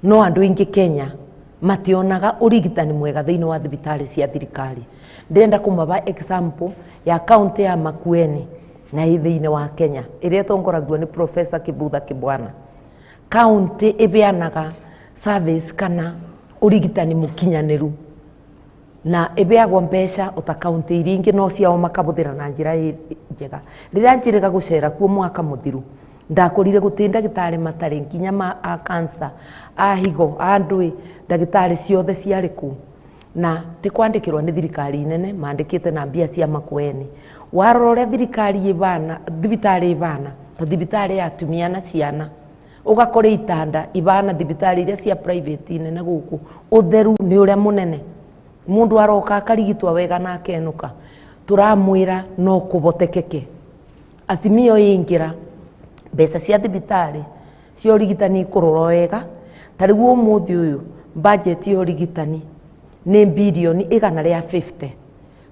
Speaker 1: no andũ aingĩ Kenya mationaga ũrigitani mwega thĩinĩ wa thibitarĩ cia thirikari. Ndĩrenda kũmaba example ya kaunti ya Makueni na ĩ thĩinĩ wa Kenya ĩrĩa ĩtongoragio nĩ Professor Kibutha Kibwana. Kaunti ĩbeanaga service kana ũrigitani mũkinyanĩru Na ibeagwo mbeca ota kaunti iria ingĩ no ciao makabuthira na njira njega. Riria njiriga gucera kuo mwaka muthiru ndakorire guti ndagitari matari nginya ma a cancer a higo a ndui ndagitari ciothe ciarĩ kũu na ti kwandĩkĩrwo nĩ thirikari nene mandĩkĩte na mbia cia Makueni. Warora ũrĩa thirikari ĩbana thibitarĩ ĩbana ta thibitarĩ ya atumia na ciana ũgakora itanda ibana thibitarĩ iria cia private nene gũkũ ũtheru nĩ ũrĩa mũnene mundu aroka akarigitwa wega na akenuka turamwira no kubotekeke. Azimio ingira mbeca cia thibitari cia urigitani ikurorwo wega ta riu umuthi uyu budget ya urigitani ni bilioni 150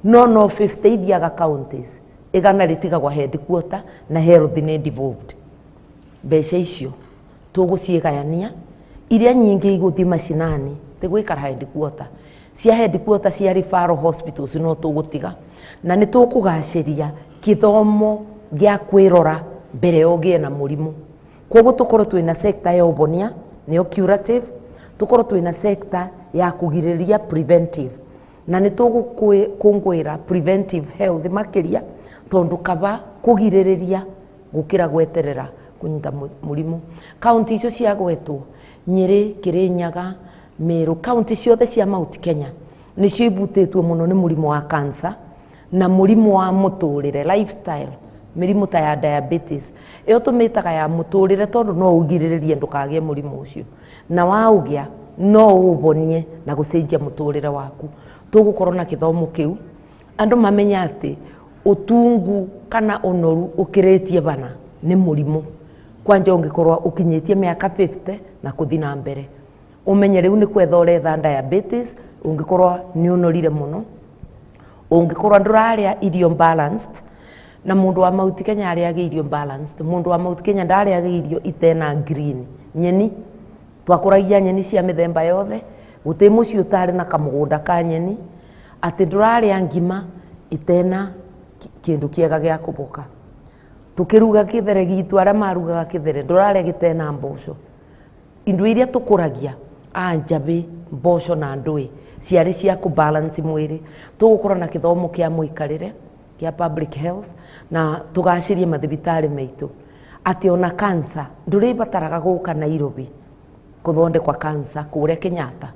Speaker 1: no 50 ithiaga counties 100 ritigagwa headquarter na health ni devolved. Mbeca icio tuguciigayania iria nyingi iguthi macinani ti gwikara headquarter cia headquarter cia referral hospitals no tugutiga na ni tukugaciria kithomo gia kwirora mbere ya ugie na murimu. Koguo tukorwo twina sector ya ubonia niyo curative, tukorwo twina sector ya kugiriria preventive na ni tugukungwira preventive health makiria tondu kaba kugiririria gukira gweterera kunyita murimu. Kaunti icio cia gwetwo Nyeri, Kirinyaga, Meru, kaunti ciothe cia Mount Kenya nicio ibutĩtwo mũno nĩ mũrimũ wa cancer na mũrimũ wa mũtũrĩre lifestyle, mĩrimũ ta ya diabetes ĩyo tũmĩtaga ya mũtũrĩre tondũ no ũgirĩrĩrie ndũkagĩe mũrimũ ũcio na waũgĩa no ũũhonie na gũcenjia mũtũrĩre waku. Tũgũkorwo na gĩthomo kĩu andũ mamenye atĩ ũtungu kana ũnoru ũkĩrĩtie bana nĩ mũrimũ kwanja ũngĩkorwo ũkinyĩtie mĩaka 50 na kũthi na mbere umenye riu ni kwetha uretha diabetes ungikorwo ni unorire muno ungikorwo nduraria irio balanced na mundu wa Mount Kenya ariaga irio balanced mundu wa Mount Kenya ndariaga irio itena green nyeni twakuragia nyeni cia mithemba yothe guti mucii utari na kamugunda ka nyeni ati nduraria ngima itena kindu kiega gia kuboka tukiruga kithere gitu aria marugaga kithere nduraria gitena mboco indo iria tukuragia a njabi mboco na ndui ciarĩ cia ku balance mwĩrĩ. Tũgũkorwo na gĩthomo kĩa mũikarĩre kĩa public health na tũgacirie mathibitarĩ maitũ atĩ ona cancer ndũrĩbataraga gũka Nairobi kũthondekwa cancer kũrĩa Kenyatta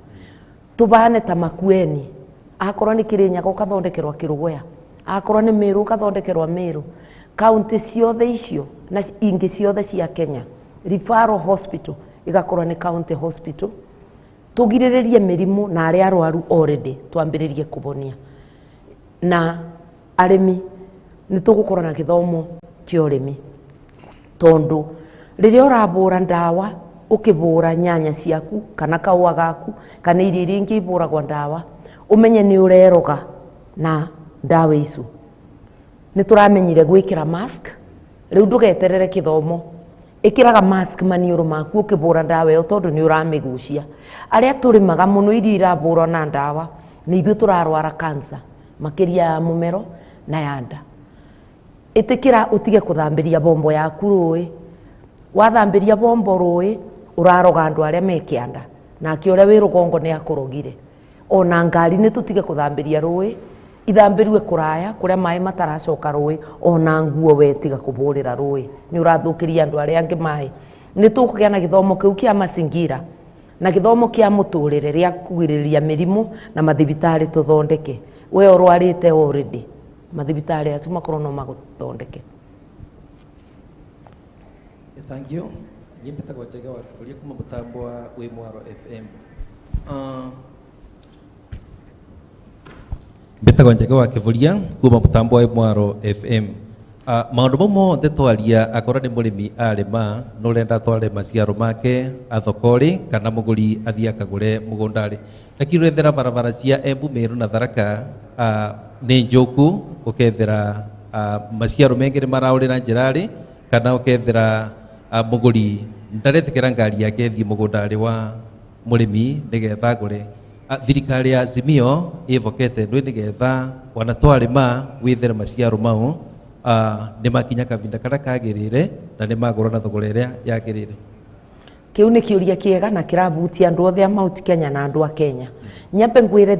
Speaker 1: tũbane ta Makueni akorwo nĩ Kirinyaga ũkathondekerwa Kĩrũgũya akorwo nĩ Meru ũkathondekerwa Meru. Kaunti ciothe icio na ingĩ ciothe cia Kenya referral hospital igakorwo nĩ county hospital tugiriririe mirimu na aria arwaru already twambiririe kubonia na arimi ni tugukorwo na githomo kia urimi tondu riria urabura ndawa ukibura nyanya ciaku kana kaua gaku kana irio iria ingĩ iburagwo ndawa umenye ni ureroga na ndawa icu. Ni turamenyire gwikira mask riu ndugeterere kithomo ikiraga mask maniũrũ maku ukibura ndawa ĩyo tondu ni uramigucia. Aria turimaga muno irio iraburwo na ndawa ni ithuĩ turarwara cancer makiria ya mumero na ya nda. Itikira utige kuthambiria bombo yaku rũĩ wathambiria bombo rũĩ uraroga andu aria me kianda nake uria wi rugongo ni akurogire. Ona ngari ni tutige kuthambiria rũĩ ithambirwe kuraya kuria mai mataracoka rũĩ ona nguo we tiga kuburira rũĩ ni urathukiria andu aria angi mai. Ni tukugia na githomo kiu kia mazingira na githomo kia muturire ria kugiriria mirimu na mathibitari tuthondeke we urwarite already mathibitari acu makorwo no maguthondeke.
Speaker 9: Thank you. Nyembetagwo Njega wa Kĩũria kuma mũtambo wa Wĩ Mwaro FM. Mbetagwo Njega wa Kĩbũria kuma mũtambo wa Mwaro FM. Maũndũ mau mothe twaria akorwo nĩ mũrĩmi arĩma na ũrenda atware maciaro make athokorĩ kana mũgũri athiĩ akagũre mũgũnda-rĩ, lakini ũrethera barabara cia Embu, Meru na Tharaka nĩ njũku ũkethera maciaro mengĩ nĩ maraũrĩra njĩra-rĩ kana ũkethera mũgũri ndaretĩkĩra ngari yake ĩthiĩ mũgũnda-rĩ wa mũrĩmi nĩgetha agũre. Thirikari ya Azimio ĩvokete ndwĩ nĩgetha ona twarĩma wĩthere maciaro mau nĩ makinya kavinda karĩa kagĩrĩire na nĩ magũrwo na thogora ĩrĩa yagĩrĩire.
Speaker 1: Kĩu nĩ kĩũria kĩega na kĩrabutia andũ othe a Mount Kenya na andũ a Kenya. Nyambe ngwĩre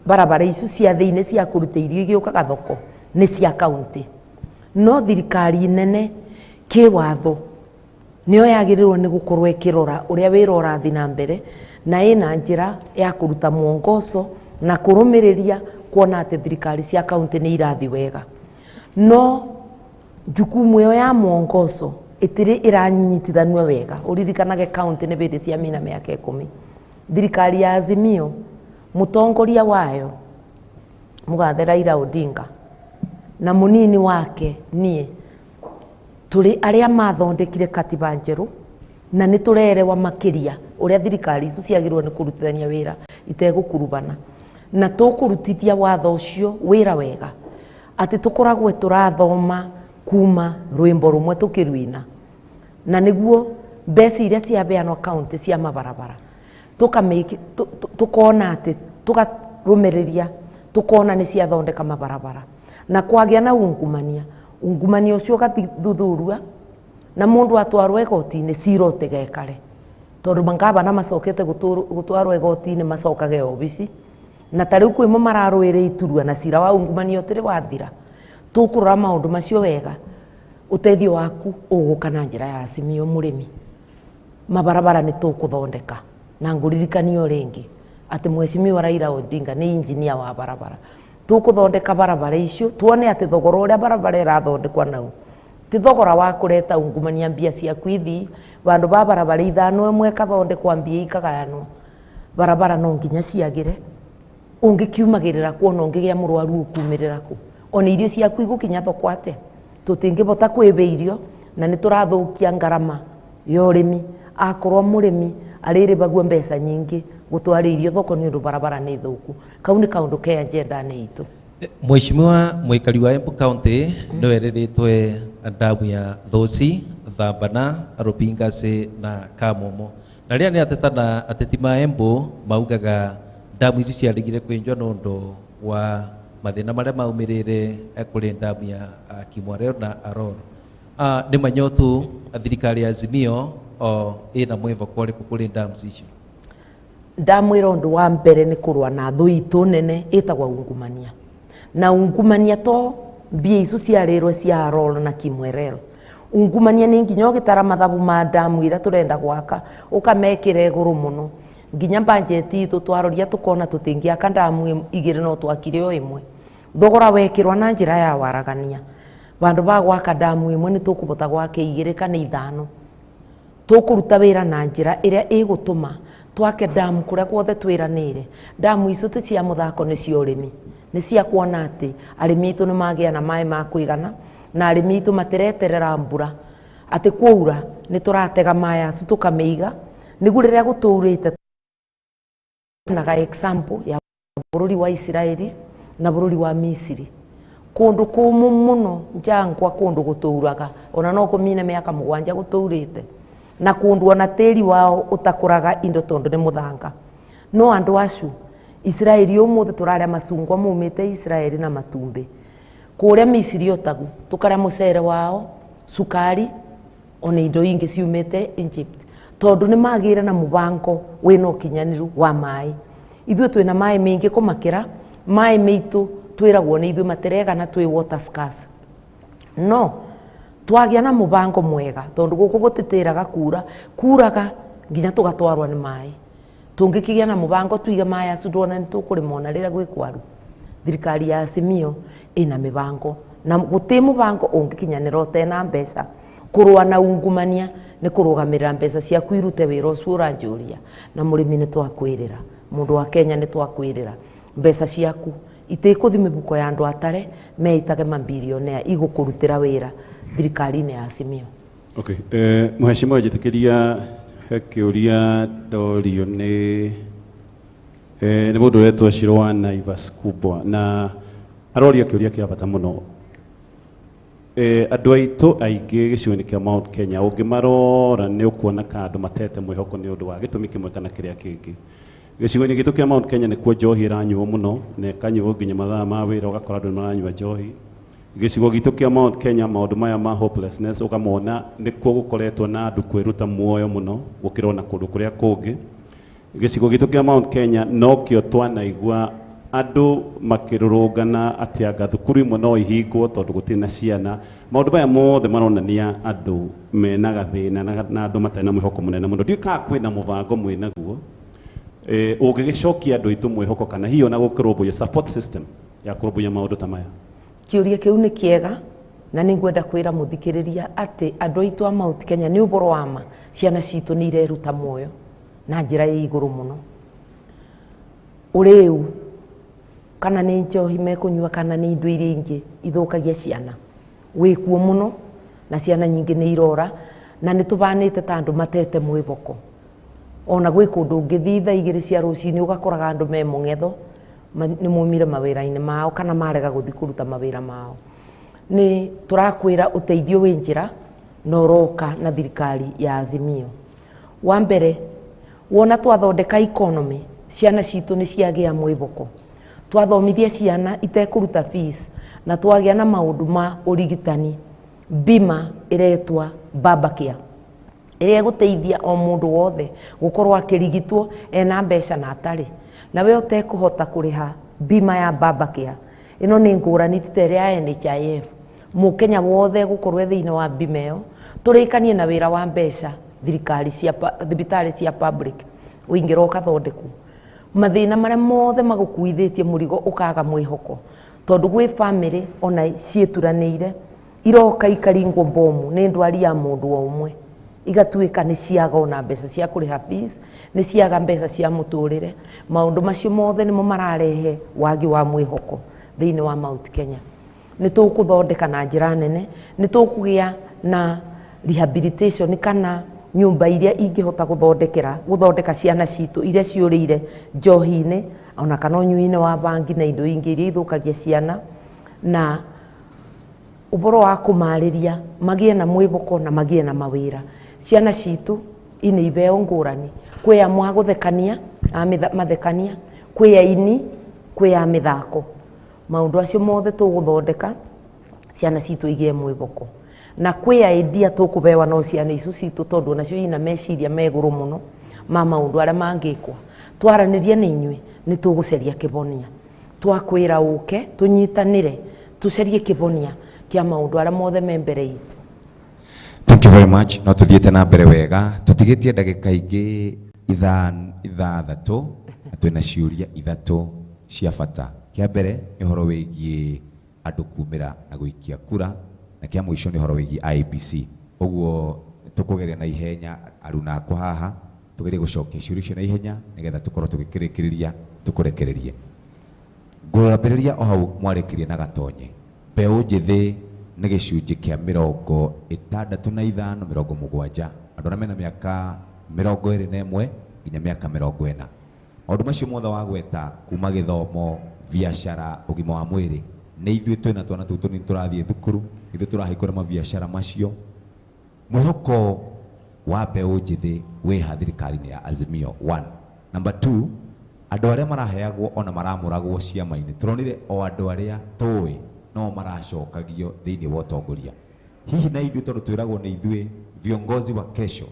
Speaker 1: Barabara icio cia thĩinĩ cia kũruta irio igĩũkaga thoko nĩ cia kaunti, no thirikari nene kĩwatho nĩyo yagĩrĩirwo nĩ gũkorwo ĩkĩrora ũrĩa wĩra ũrathiĩ na mbere, na ĩna njĩra ya kũruta mwongozo na kũrũmĩrĩria kuona atĩ thirikari cia kaunti nĩ irathiĩ wega. No jukumu ĩyo ya mwongozo ĩtirĩ ĩranyitithanio wega. Ũririkanage kaunti nĩ bĩndĩ cia mina mĩaka 10. Thirikari ya Azimio, mũtongoria wayo mũgathe Raila Odinga na mũnini wake niĩ, tũrĩ arĩa mathondekire katiba njerũ, na nĩ tũrerewa makĩria ũrĩa thirikari icio ciagĩrĩirwo nĩ kũrutithania wĩra itegũkurubana, na tũkũrutithia watho ũcio wĩra wega atĩ tũkoragwo tũrathoma kuma rwĩmbo rũmwe tũkĩruina, na nĩguo mbeca iria ciabeanwo kaunti cia mabarabara tukona atĩ tũkarũmĩrĩria, tukona nĩ ciathondeka mabarabara, na kwagĩa na ungumania, ungumania ũcio ũgathuthurua na mũndũ atwarwo igoti-inĩ cira ũtigekare, tondũ mangabana macokete gũtwarwo igoti-inĩ macokage obici, na ta rĩu kwĩmo mararũĩrĩ iturua na cira wa ungumania ũtirĩ wathira. Tũkũrora maũndũ macio wega, ũteithio waku ũgũka na njĩra ya Azimio mũrĩmi. Mabarabara nĩ tũkũthondeka, na ngũririkanio rĩngĩ atĩ Mheshimiwa Raila Odinga nĩ injinia wa barabara. Tũkũthondeka barabara icio tuone atĩ thogora ũrĩa barabara ĩrathondekwa nau ti thogora wa kũreta ungumania mbia ciaku ithi vandu ba barabara 5 ĩmwe ĩkathondekwa mbia ikagayanwo. Barabara no nginya ciagĩre, ũngĩkiumagĩrĩra kuona ũngĩgĩa mũrwaru ũkumĩrĩra kũ, ona irio ciaku igũkinya thoko atĩa? Tũtingĩbota kwĩbe irio na nĩ tũrathũkia ngarama ya ũrĩmi. Akorwo mũrĩmi arĩrĩbagwo mbeca nyingĩ gũtwara irio thoko nĩ ũndũ barabara nĩ thũku, kau nĩ kaũndũ ke agenda-inĩ itũ.
Speaker 9: Mheshimiwa mwikari wa Embu County nĩ werĩrĩtwe ndamu ya Thuci, Thambana, Rubingasi na Kamomo, na rĩrĩa nĩ ateta na ateti ma Embu maugaga ndamu ici ciarigire kwĩnjwo nĩ ũndũ wa mathĩna marĩa maumĩrĩre kũrĩ ndamu ya Kimwarer na Aror. Nĩ manyotu thirikari ya Azimio o ĩna mwĩhoko ũrĩkũ kũrĩ ndamu icio?
Speaker 1: Ndamwĩra ũndũ wa mbere nĩ kũrũa na thũ itũ nene ĩtagwo ungumania, na ungumania to mbia icio ciarĩrwo cia Aror na Kimwarer. Ungumania nĩ nginya ũgĩtara mathabu ma ndamu iria tũrenda gwaka ũkamekĩra igũrũ mũno, nginya bajeti itũ twaroria tũkona tũtingĩaka ndamu 2 no twakire o ĩmwe. Thogora wekĩrwo na njĩra ya waragania, vandu ba gwaka ndamu ĩmwe nĩ tũkũbota gwaka 2 kana 5. Tũkũruta wĩra na njĩra ĩrĩa ĩgũtũma twake ndamu kũrĩa guothe twĩranĩire. Ndamu icio ti cia mũthako, nĩ cia ũrĩmi, nĩ cia kuona atĩ arĩmi aitũ nĩ magĩa na maĩ ma kũigana, na arĩmi aitũ matireterera mbura atĩ kwaura nĩ tũratega maĩ acu tũkamĩiga, nĩguo rĩrĩa gũtũurĩte. Naga example ya bũrũri wa Isiraeli na bũrũri wa Misiri, kũndũ kũmũ mũno njangwa, kũndũ gũtũuraga ona no kũmine mĩaka 7 gũtũurĩte, na kũndũ ona tĩri wao ũtakũraga indo tondũ nĩ mũthanga. No andũ acu Isiraeli ũmũthĩ tũrarĩa macungwa maumĩte Isiraeli na matumbĩ, kũrĩa Misiri otagu tũkarĩa mũcere wao, cukari, ona indo ingĩ ciumĩte Egypt, tondũ nĩ magĩire na mũbango wĩna ũkinyanĩru wa maĩ. Ithuĩ twĩna maĩ maingĩ kũmakĩra, maĩ maitũ twĩragwo nĩ ithuĩ materegana twĩ water scarce. No twagĩa na mũbango mwega, tondũ gũkũ gũtĩtĩraga kura, kuraga nginya tũgatwarwo nĩ maĩ. Tũngĩkĩgĩa na mũbango tuige maĩ acu tuone nĩ tũkũrĩma ona rĩrĩa gwĩ kwaru. Thirikari ya Azimio ĩna mĩbango, na gũtĩ mũbango ũngĩkinyanĩra ũtena mbeca. Kũrũa na ungumania nĩ kũrũgamĩrĩra mbeca ciaku irute wĩra ũcio ũranjũria, na mũrĩmi nĩ twakwĩrĩra, mũndũ wa Kenya nĩ twakwĩrĩra, mbeca ciaku itikũthi mĩhuko ya andũ atare meitage mabilionea, igũkũrutĩra wĩra thirikari-inĩ ya Azimio.
Speaker 2: Okay, Mheshimiwa njĩtĩkĩria he kĩũria ndorio nĩ mũndũ ũretwo Shiro wa Naivas Kubwa, na aroria kĩũria kĩa bata mũno. Andũ aitũ aingĩ gĩcigo-inĩ kĩa Mount Kenya ũngĩmarora nĩ ũkuona ka andũ matete mwĩhoko nĩ ũndũ wa gĩtũmi kĩmwe kana kĩrĩa kĩngĩ. Gĩcigo-inĩ gitũ kĩa Mount Kenya nĩkuo njohi ĩranyuo mũno, na ĩkanyuo nginya mathaa ma wĩra ũgakora andũ nĩ maranyua njohi. Gĩcigo gitũ kĩa Mount Kenya maũndũ maya ma hopelessness ũkamona nĩkuo gũkoretwo na andũ kwĩruta muoyo mũno gũkĩra ona kũndũ kũrĩa kũngĩ. Gĩcigo gitũ kĩa Mount Kenya nokĩo twanaigua Andũ makĩrũrũngana atĩ anga thukuru imwe no ihingwo tondũ gũtirĩ na ciana. Maũndũ maya mothe maronania andũ mena gathĩna na andũ matarĩ na mwĩhoko mũnene mũno. Ndiũĩ kana kwĩna mũbango mwĩnaguo ũngĩgĩcokia andũ aitũ mwĩhoko, kana hihi ona gũkĩrũmbũiya support system ya kũrũmbũiya maũndũ ta maya.
Speaker 1: Kĩũria kĩu nĩ kĩega, na nĩ ngwenda kwĩra mũthikĩrĩria atĩ andũ aitũ a Mount Kenya, nĩ ũhoro wa ma, ciana citũ nĩ ireruta muoyo na njĩra ya igũrũ mũno. Ũrĩu kana nĩ njohi mekũnyua kana nĩ indo iria ingĩ ithũkagia ciana wĩkuo mũno, na ciana nyingĩ nĩ irora, na nĩ tũbanĩte ta andũ matete mwĩboko. Ona gwĩ kũndũ ũngĩthiĩ thaa 2 cia rũcinĩ ũgakoraga andũ me mũng'etho, nĩ maumire mawĩra-inĩ mao kana marega gũthiĩ kũruta mawĩra mao. Nĩ tũrakwĩra ũteithio wĩ njĩra na ũroka na thirikari ya Azimio. Wa mbere, wona twathondeka economy, ciana citũ nĩ ciagĩa mwĩboko. Twathomithia ciana itekũruta fees na twagĩa na maũndũ ma ũrigitani, bima ĩretwa Babacare ĩrĩa ĩgũteithia o mũndũ wothe gũkorwo akĩrigitwo ena mbeca na atarĩ. Na we ũtekũhota kũrĩha bima ya Babacare, ĩno nĩ ngũrani ti ta ĩrĩa ya NHIF. Mũkenya wothe gũkorwo e thĩinĩ wa bima ĩyo, tũrĩkanie na wĩra wa mbeca thirikari cia thibitarĩ cia public, ũingĩra ũkathondekwo. Mathĩna marĩa mothe magũkuithĩtie mũrigo ũkaga mwĩhoko, tondũ gwĩ famĩlĩ ona ciĩturanĩire iroka ikaringwo bomu nĩ ndwari ya mũndũ o ũmwe, igatuĩka nĩ ciaga ona mbeca cia kũrĩha fees, nĩ ciaga mbeca cia mũtũrĩre. Maũndũ macio mothe nĩmo mararehe wagi wa mwĩhoko thĩinĩ wa Mount Kenya. Nĩ tũkũthondeka na njĩra nene, nĩ tũkũgĩa na rehabilitation kana nyũmba iria ingĩhota gũthondeka ciana citũ iria ciũrĩire njohi-inĩ ona kana ũnyui-inĩ wa bangi na indo ingĩ iria ithũkagia ciana, na ũhoro wa kũmarĩria magĩe na mwĩboko na magĩe na mawĩra. Ciana citũ ina ibeo ngũrani, kwĩ amwe a gũthekania, a mathekania, kwĩ aini, kwĩ a mĩthako. Maũndũ acio mothe tũgũthondeka ciana citũ igĩe mwĩboko. Na kwĩ idea tũkũbewa no ciana icio citũ, tondũ onacio ina meciria me igũrũ mũno ma maũndũ arĩa mangĩkwa. Twaranĩria na inyuĩ nĩ tũgũcaria kĩhonia, twakwĩra ũke tũnyitanĩre tũcarie kĩhonia kĩa maũndũ arĩa mothe me mbere itũ.
Speaker 3: Thank you very much. No tuthiĩte na mbere wega, tũtigĩtie ndagĩka ingĩ ithathatũ, na twĩna ciũria 3 cia bata. Kĩa mbere nĩ ũhoro wĩgiĩ andũ kumĩra na gũikia kura, na kĩa mũico nĩ ũhoro wĩgiĩ IEBC. Ũguo tũkũgeria na ihenya aruna akwa haha, tũgerie gũcokia ciũria icio na ihenya nĩgetha tũkorwo tũgĩkĩrĩkĩrĩria tũkũrekererie. Ngwambĩrĩria o hau mwarĩkĩrie na Gatonye. Mbeũ njĩthĩ nĩ gĩcunjĩ kĩa 65 70, andũ arĩa mena mĩaka 21 nginya mĩaka 40. Maũndũ macio mothe wagweta kuma gĩthomo, biacara, ũgima wa mwĩrĩ, nĩ ithuĩ twĩna twana tũu tũnini tũrathiĩ thukuru, ithuĩ tũrahingũra mabiacara macio. Mwĩhoko wa mbeũ njĩthĩ wĩha thirikari-inĩ ya Azimio 1. Number 2, andũ arĩa maraheagwo ona maramũragwo ciama-inĩ, tũronire o andũ arĩa tũĩ no maracokagio thĩinĩ wa ũtongoria. Hihi na ithuĩ tondũ twĩragwo nĩ ithuĩ viongozi wa kesho,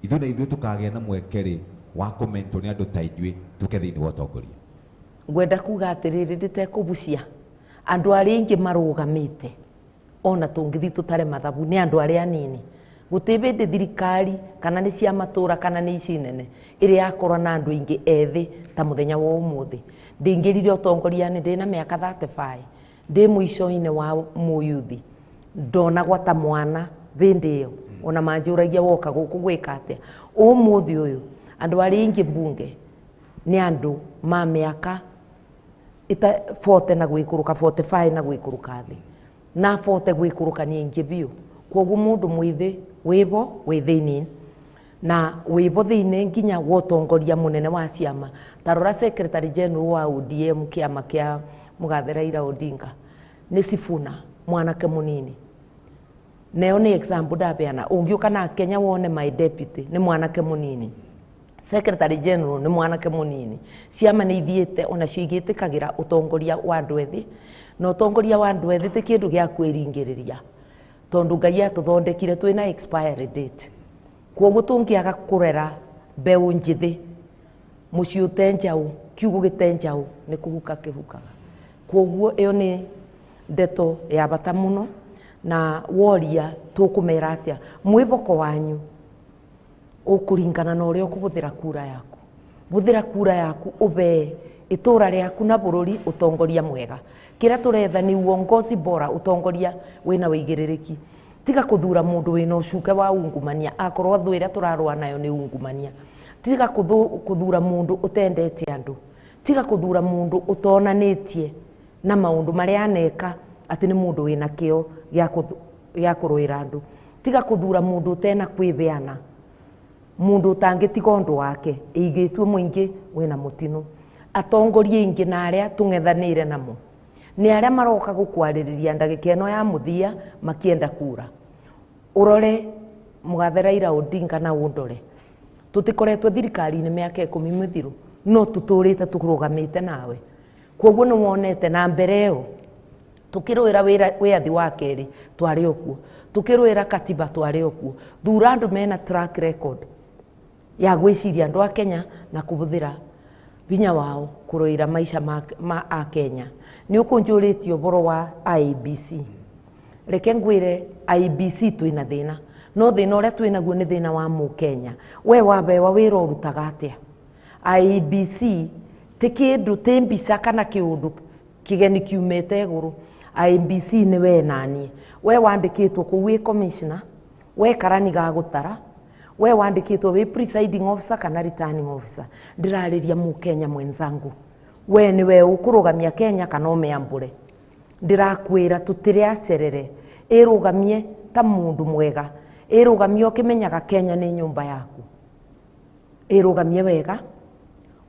Speaker 3: ithuĩ na ithuĩ tũkagĩa na mweke rĩ wa kũmentwo nĩ andũ ta inyuĩ tũke thĩinĩ wa ũtongoria?
Speaker 1: Ngwenda kuga atĩrĩrĩ, ndĩtekũbucia andũ arĩa aingĩ marũgamĩte ona tũngĩthiĩ tũtare mathabu nĩ andũ arĩa anini. Gũtirĩ hĩndĩ thirikari kana nĩ cia matũra kana nĩ ici nene ĩrĩa yakorwo na andũ aingĩ ethĩ ta mũthenya wa ũmũthĩ. Ndĩingĩrire ũtongoria-inĩ ndĩna mĩaka 35, ndĩ mũico-inĩ wa mũyuthi, ndonagwo ta mwana hĩndĩ ĩyo, ona manjũragia woka gũkũ gwĩka atĩa. Ũmũthĩ ũyũ andũ arĩa aingĩ mbunge nĩ andũ ma mĩaka ita 40 na gwĩkũrũka, 45 na gwĩkũrũka thĩ, na 40 gwĩkũrũka nĩ aingĩ biũ. Kwoguo mũndũ mwĩthĩ wĩbo wĩ thĩinĩ na wĩbo thĩinĩ nginya wa ũtongoria mũnene wa ciama. Ta rora secretary general wa ODM kĩama kĩa mũgathe Raila Odinga nĩ Sifuna, mwanake mũnini. Nayo nĩ example ndabeana. Ũngĩũka na Kenya wone my deputy nĩ mwanake mũnini, secretary general nĩ mwanake mũnini. Ciama nĩ ithiĩte onacio igĩtĩkagĩra ũtongoria wa andũ ethĩ, na ũtongoria wa andũ ethĩ ti kĩndũ gĩa kwĩringĩrĩria, tondũ Ngai atũthondekire twĩna expiry date. Kwoguo tũngĩaga kũrera mbeũ njĩthĩ, mũciĩ ũte njaũ Kiugo gĩte njaũ nĩ kũhuka kĩhukaga. Kwoguo ĩyo nĩ ndeto ya bata mũno na woria tũkũmera atĩa mwĩvoko wanyu ũkũringana na ũrĩa ũkũhũthĩra kura yaku. Hũthĩra kura yaku ũbee itũra rĩaku na bũrũri ũtongoria mwega. Kĩrĩa tũretha nĩ uongozi bora, ũtongoria wĩna wĩigĩrĩrĩki. Tiga kũthura mũndũ wĩna ũcuke wa ungumania akorwo thũ ĩrĩa tũrarũa nayo nĩ ungumania. Tiga kũthura mũndũ ũtendete andũ. Tiga kũthura mũndũ ũtonanĩtie na maũndũ marĩa aneka atĩ nĩ mũndũ wĩna kĩo gĩa kũrũĩra andũ. Tiga kũthura mũndũ ũtena kwĩbeana, mũndũ ũtangĩtiga ũndũ wake ĩigĩtwo mũingĩ wĩna mũtino. Atongoria aingĩ na arĩa tũng'ethanĩire namo nĩ arĩa maroka gũkwarĩrĩria ndagĩka ĩno ya mũthia makĩenda kura. Ũrore mũgathe Raila Odinga na ũndore, tũtikoretwo thirikari-inĩ mĩaka 10 mĩthiru no tũtũrĩte tũrũgamĩte nawe. Kwoguo nĩ wonete na mbere ĩyo tũkĩrũĩra wĩyathi wa kerĩ twarĩ o kuo, tũkĩrũĩra katiba twarĩ o kuo. Thura andũ mena track record ya gwĩciria andũ a Kenya na kũhũthĩra hinya wao kũrũĩra maica ma a Kenya. Nĩ ũkũnjũrĩtie ũhoro wa IEBC. Reke ngwĩre IEBC twĩna thĩna, no thĩna ũrĩa twĩnaguo nĩ thĩna wa mũkenya. We wabewa wĩra ũrutaga atĩa? IEBC ti kĩndũ, ti mbica kana kĩũndũ kĩgeni kiumĩte igũrũ. IEBC nĩ we naniĩ. We wandĩkĩtwo kũu wĩ commissioner, we karani ga gũtara, we wandĩkĩtwo wĩ presiding officer kana returning officer. Ndĩrarĩria mũkenya mwenzangu, we nĩwe ũkũrũgamia Kenya kana ũmĩambũre. Ndĩrakwĩra tũtirĩ acerere, ĩrũgamie ta mũndũ mwega, ĩrũgamie ũkĩmenyaga Kenya nĩ nyũmba yaku. Ĩrũgamie wega,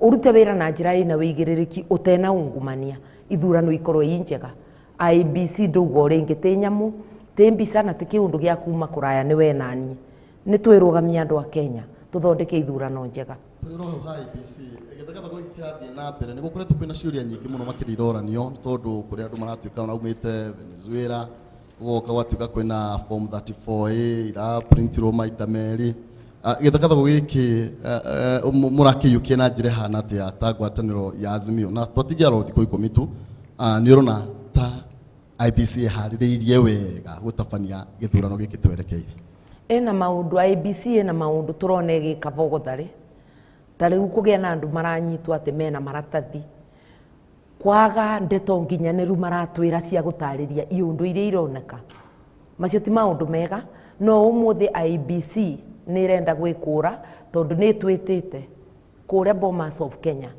Speaker 1: ũrute wĩra na njĩra ĩna wĩigĩrĩrĩki ũtena ungumania, ithurano ikorwo i njega. IEBC ndauga o rĩngĩ ti nyamũ, ti mbica na ti kĩũndũ gĩa kuma kũraya, nĩ we naniĩ. Nĩ twĩrũgamie andũ a Kenya tũthondeke ithurano njega.
Speaker 6: Tũrĩ roho ha IEBC gĩthagathagwo gĩkĩ kĩrathiĩ na mbere nĩ gũkoretwo kwĩna ciũria nyingĩ mũno makĩria iroranio nĩ tondũ kũrĩ andũ maratuĩka maraumĩte Venezuela, gũgoka gwatuĩka kwĩna form 34A iraprintirwo maita merĩ. Gĩthagathagwo gĩkĩ mũrakĩiyũkia na njĩra ĩhana atĩa ta ngwatanĩro ya Azimio? Na twatigia ro thikũ 10 tu, nĩ ũrona ta IEBC ĩharĩrĩirie wega gũtabania gĩthurano gĩkĩ twerekeire?
Speaker 1: Ĩna maũndũ, IEBC ĩna maũndũ tũrona ĩgĩka bogotharĩ. Ta rĩu kũgĩa na andũ maranyitwo atĩ mena maratathi, kwaga ndeto nginyanĩru maratwĩra cia gũtarĩria iũndũ iria ironeka. Macio ti maũndũ mega, no ũmũthĩ IEBC nĩ ĩrenda gwĩkũra tondũ nĩ ĩtwĩtĩte kũrĩa Bomas of Kenya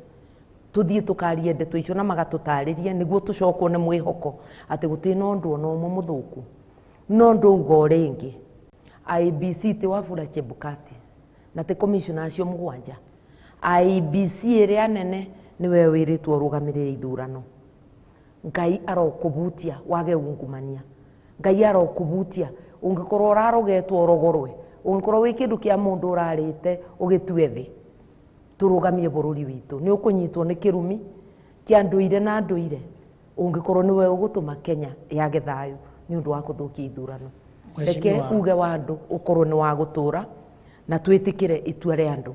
Speaker 1: tũthiĩ tũkarie ndeto icio na magatũtarĩrie nĩguo tũcokwo nĩ mwĩhoko atĩ gũtirĩ na ũndũ ona ũmwe mũthũku. No ndauga o rĩngĩ, IEBC ti Wafula Chebukati na ti commissioner acio 7. IEBC ĩrĩa nene nĩwe wĩrĩtwo ũrũgamĩrĩre ithurano. Ngai arokũbutia wage ungumania. Ngai arokũbutia ũngĩkorwo ũrarogetwo ũrogorwe, ũngĩkorwo wĩ kĩndũ kĩa mũndũ ũrarĩte ũgĩtue thĩ. Tũrũgamie bũrũri witũ. Nĩ ũkũnyitwo nĩ kĩrumi kĩa ndũire na ndũire ũngĩkorwo nĩwe ũgũtũma Kenya yage thayũ nĩ ũndũ wa kũthũkia ithurano. Reke uge wa andũ ũkorwo nĩ wa gũtũra na twĩtĩkĩre itua rĩa andũ.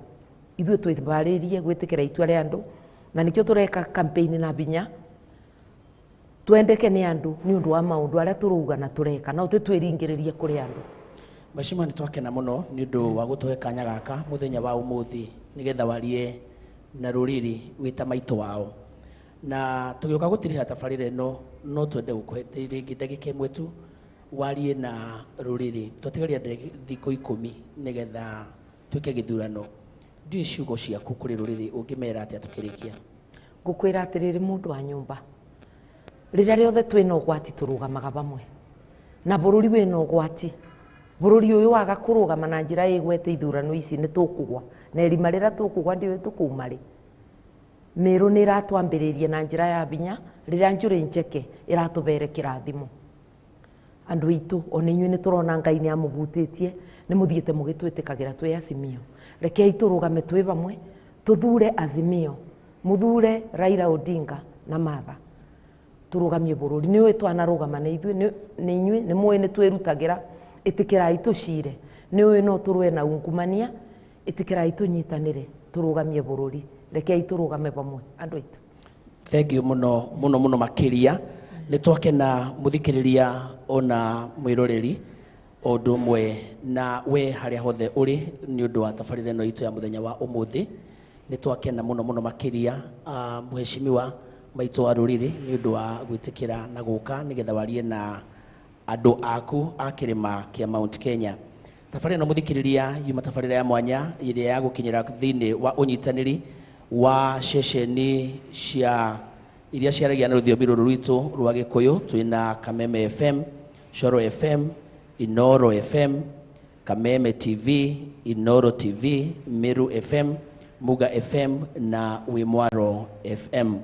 Speaker 1: Ithuĩ twĩbarĩrie gwĩtĩkĩra itua rĩa andũ na nĩkĩo tũreka campaign na binya twendeke nĩ andũ nĩ ũndũ wa maũndũ arĩa tũrauga na tũreka, no tũtwĩringĩrĩrie kũrĩ andũ.
Speaker 4: Mheshimiwa, nĩ twakena mũno nĩ ũndũ wa gũtũhe kanya gaka mũthenya wa ũmũthĩ nĩgetha warie na rũrĩrĩ wĩ ta maitũ wao. Na tũgĩũka gũtirĩha tabarĩra ĩno no twende gũkũhe rĩngĩ ndagĩka ĩmwe tu warie na rũrĩrĩ. Twatigaria thikũ 10 nĩgetha twĩke gĩthurano. Ndiũĩ ciugo ciaku kũrĩ rũrĩrĩ ũngĩmera atĩa tũkĩrĩkia?
Speaker 1: Ngũkwĩra atĩrĩrĩ, mũndũ wa nyũmba, rĩrĩa rĩothe twĩna ũgwati tũrũgamaga vamwe na bũrũri wĩna ũgwati. Bũrũri ũyũ waga kũrũgama na njĩra ĩgwete ithurano ici nĩ tũkũgwa, na irima rĩrĩa tũkũgwa ndiũĩ tũkuma rĩ. Mĩrũ nĩ ĩratwambĩrĩria na njĩra ya binya rĩrĩa njũrĩ njeke ĩratũbere kĩrathimo. Andũ aitũ ona inyuĩ nĩ tũrona Ngai nĩ amũhutĩtie, nĩ mũthiĩte mũgĩtwĩtĩkagĩra twĩ Azimio. Rekei tũrũgame twĩ vamwe, tũthure Azimio, mũthure Raila Odinga na Martha, tũrũgamie bũrũri. Nĩ ũĩ twanarũgama na ithuĩ, nĩ inyuĩ nĩ mũĩ nĩ twĩrutagĩra, ĩtĩkĩrai tũcire. Nĩ ũĩ no tũrũe na ungumania, ĩtĩkĩrai tũnyitanĩre tũrũgamie bũrũri. Rekei tũrũgame vamwe andũ aitũ.
Speaker 4: Thank you muno muno muno makiria. Nĩ twakena mũthikĩrĩria ona mwĩroreri o ũndũ ũmwe na we harĩa hothe ũrĩ nĩ ũndũ wa tabarĩra ĩno itũ ya mũthenya wa ũmũthĩ. Nĩ twakena mũno mũno makĩria, mheshimiwa maitũ wa rũrĩrĩ nĩ ũndũ wa gwĩtĩkĩra na gũka nĩgetha warie na andũ aku a kĩrĩma kĩa Mount Kenya. Tabarĩra ĩno mũthikĩrĩria yuma tabarĩra ya mwanya ĩrĩa ya gũkinyĩra thĩinĩ wa ũnyitanĩri wa ceceni cia iria ciaragia na rũthiomi rũrũ rwitũ rwa Gĩkũyũ. Twĩna Kameme FM, Coro FM, Inoro FM, Kameme TV, Inoro TV, Meru FM, Muga FM na Wimwaro FM.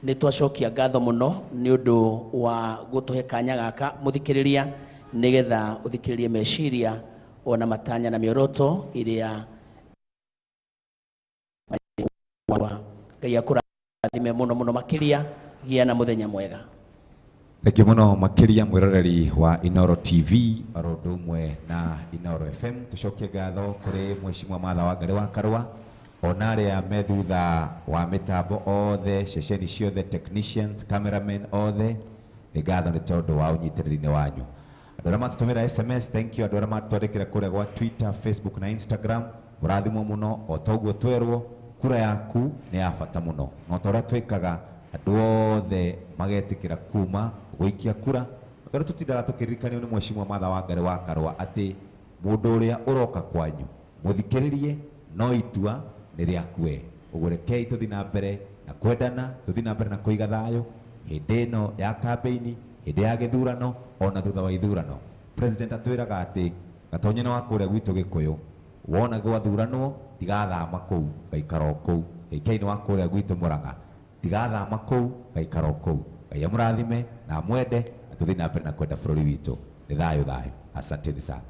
Speaker 4: Nĩ twacokia ngatho mũno nĩ ũndũ wa gũtũhe kanya gaka mũthikĩrĩria nĩgetha ũthikĩrĩrie meciria ona matanya na mĩoroto ĩrĩa Ngai akũrathime mũno mũno makĩria. Gĩa na mũthenya mwega.
Speaker 3: Thank you mũno makĩria mwĩroreri wa Inoro TV oro ũndũ ũmwe na Inoro FM. Tũcokie ngatho kũrĩ mheshimiwa Martha Wangari wa Karua ona arĩa me thutha wa mĩtambo othe, ceceni ciothe, technicians, cameramen othe, nĩ ngatho nĩ tondũ wa ũnyitĩrĩri-inĩ wanyu. Andũ arĩa matũtũmĩra SMS, thank you. Andũ arĩa matwandĩkĩra kũrĩa gwa Twitter, Facebook na Instagram, mũrathimwo mũno. O toguo twerwo, kura yaku nĩ ya bata mũno, na ta ũrĩa twĩkaga andũ othe magetĩkĩra kuma gũikia kura, tondũ tũtindaga tũkĩririkanio nĩ mheshimiwa Martha Wangari wa Karua atĩ mũndũ ũrĩa ũroka kwanyu mũthikĩrĩrie, no itua nĩ rĩaku we. Ũguo rekei tũthiĩ na mbere na kwendana, tũthiĩ na mbere na kũiga thayũ hĩndĩ ĩno ya kambĩini, hĩndĩ ya gĩthurano ona thutha wa ithurano. President atwĩraga atĩ gatonye nĩ wa kũrĩa gwitũ Gĩkũyũ, wona gwathuranwo tigathama kũu, gaikara o kũu. Gĩkei nĩ wa kũrĩa gwitũ Mũrang'a, tigathama kũu, gaikara o kũu. Ngai amũrathime na amwende na tũthiĩ na mbere na kwenda bũrũri witũ. Nĩ thayũ thayũ. Asanteni sana.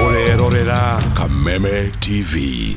Speaker 10: Orerorera Kameme TV.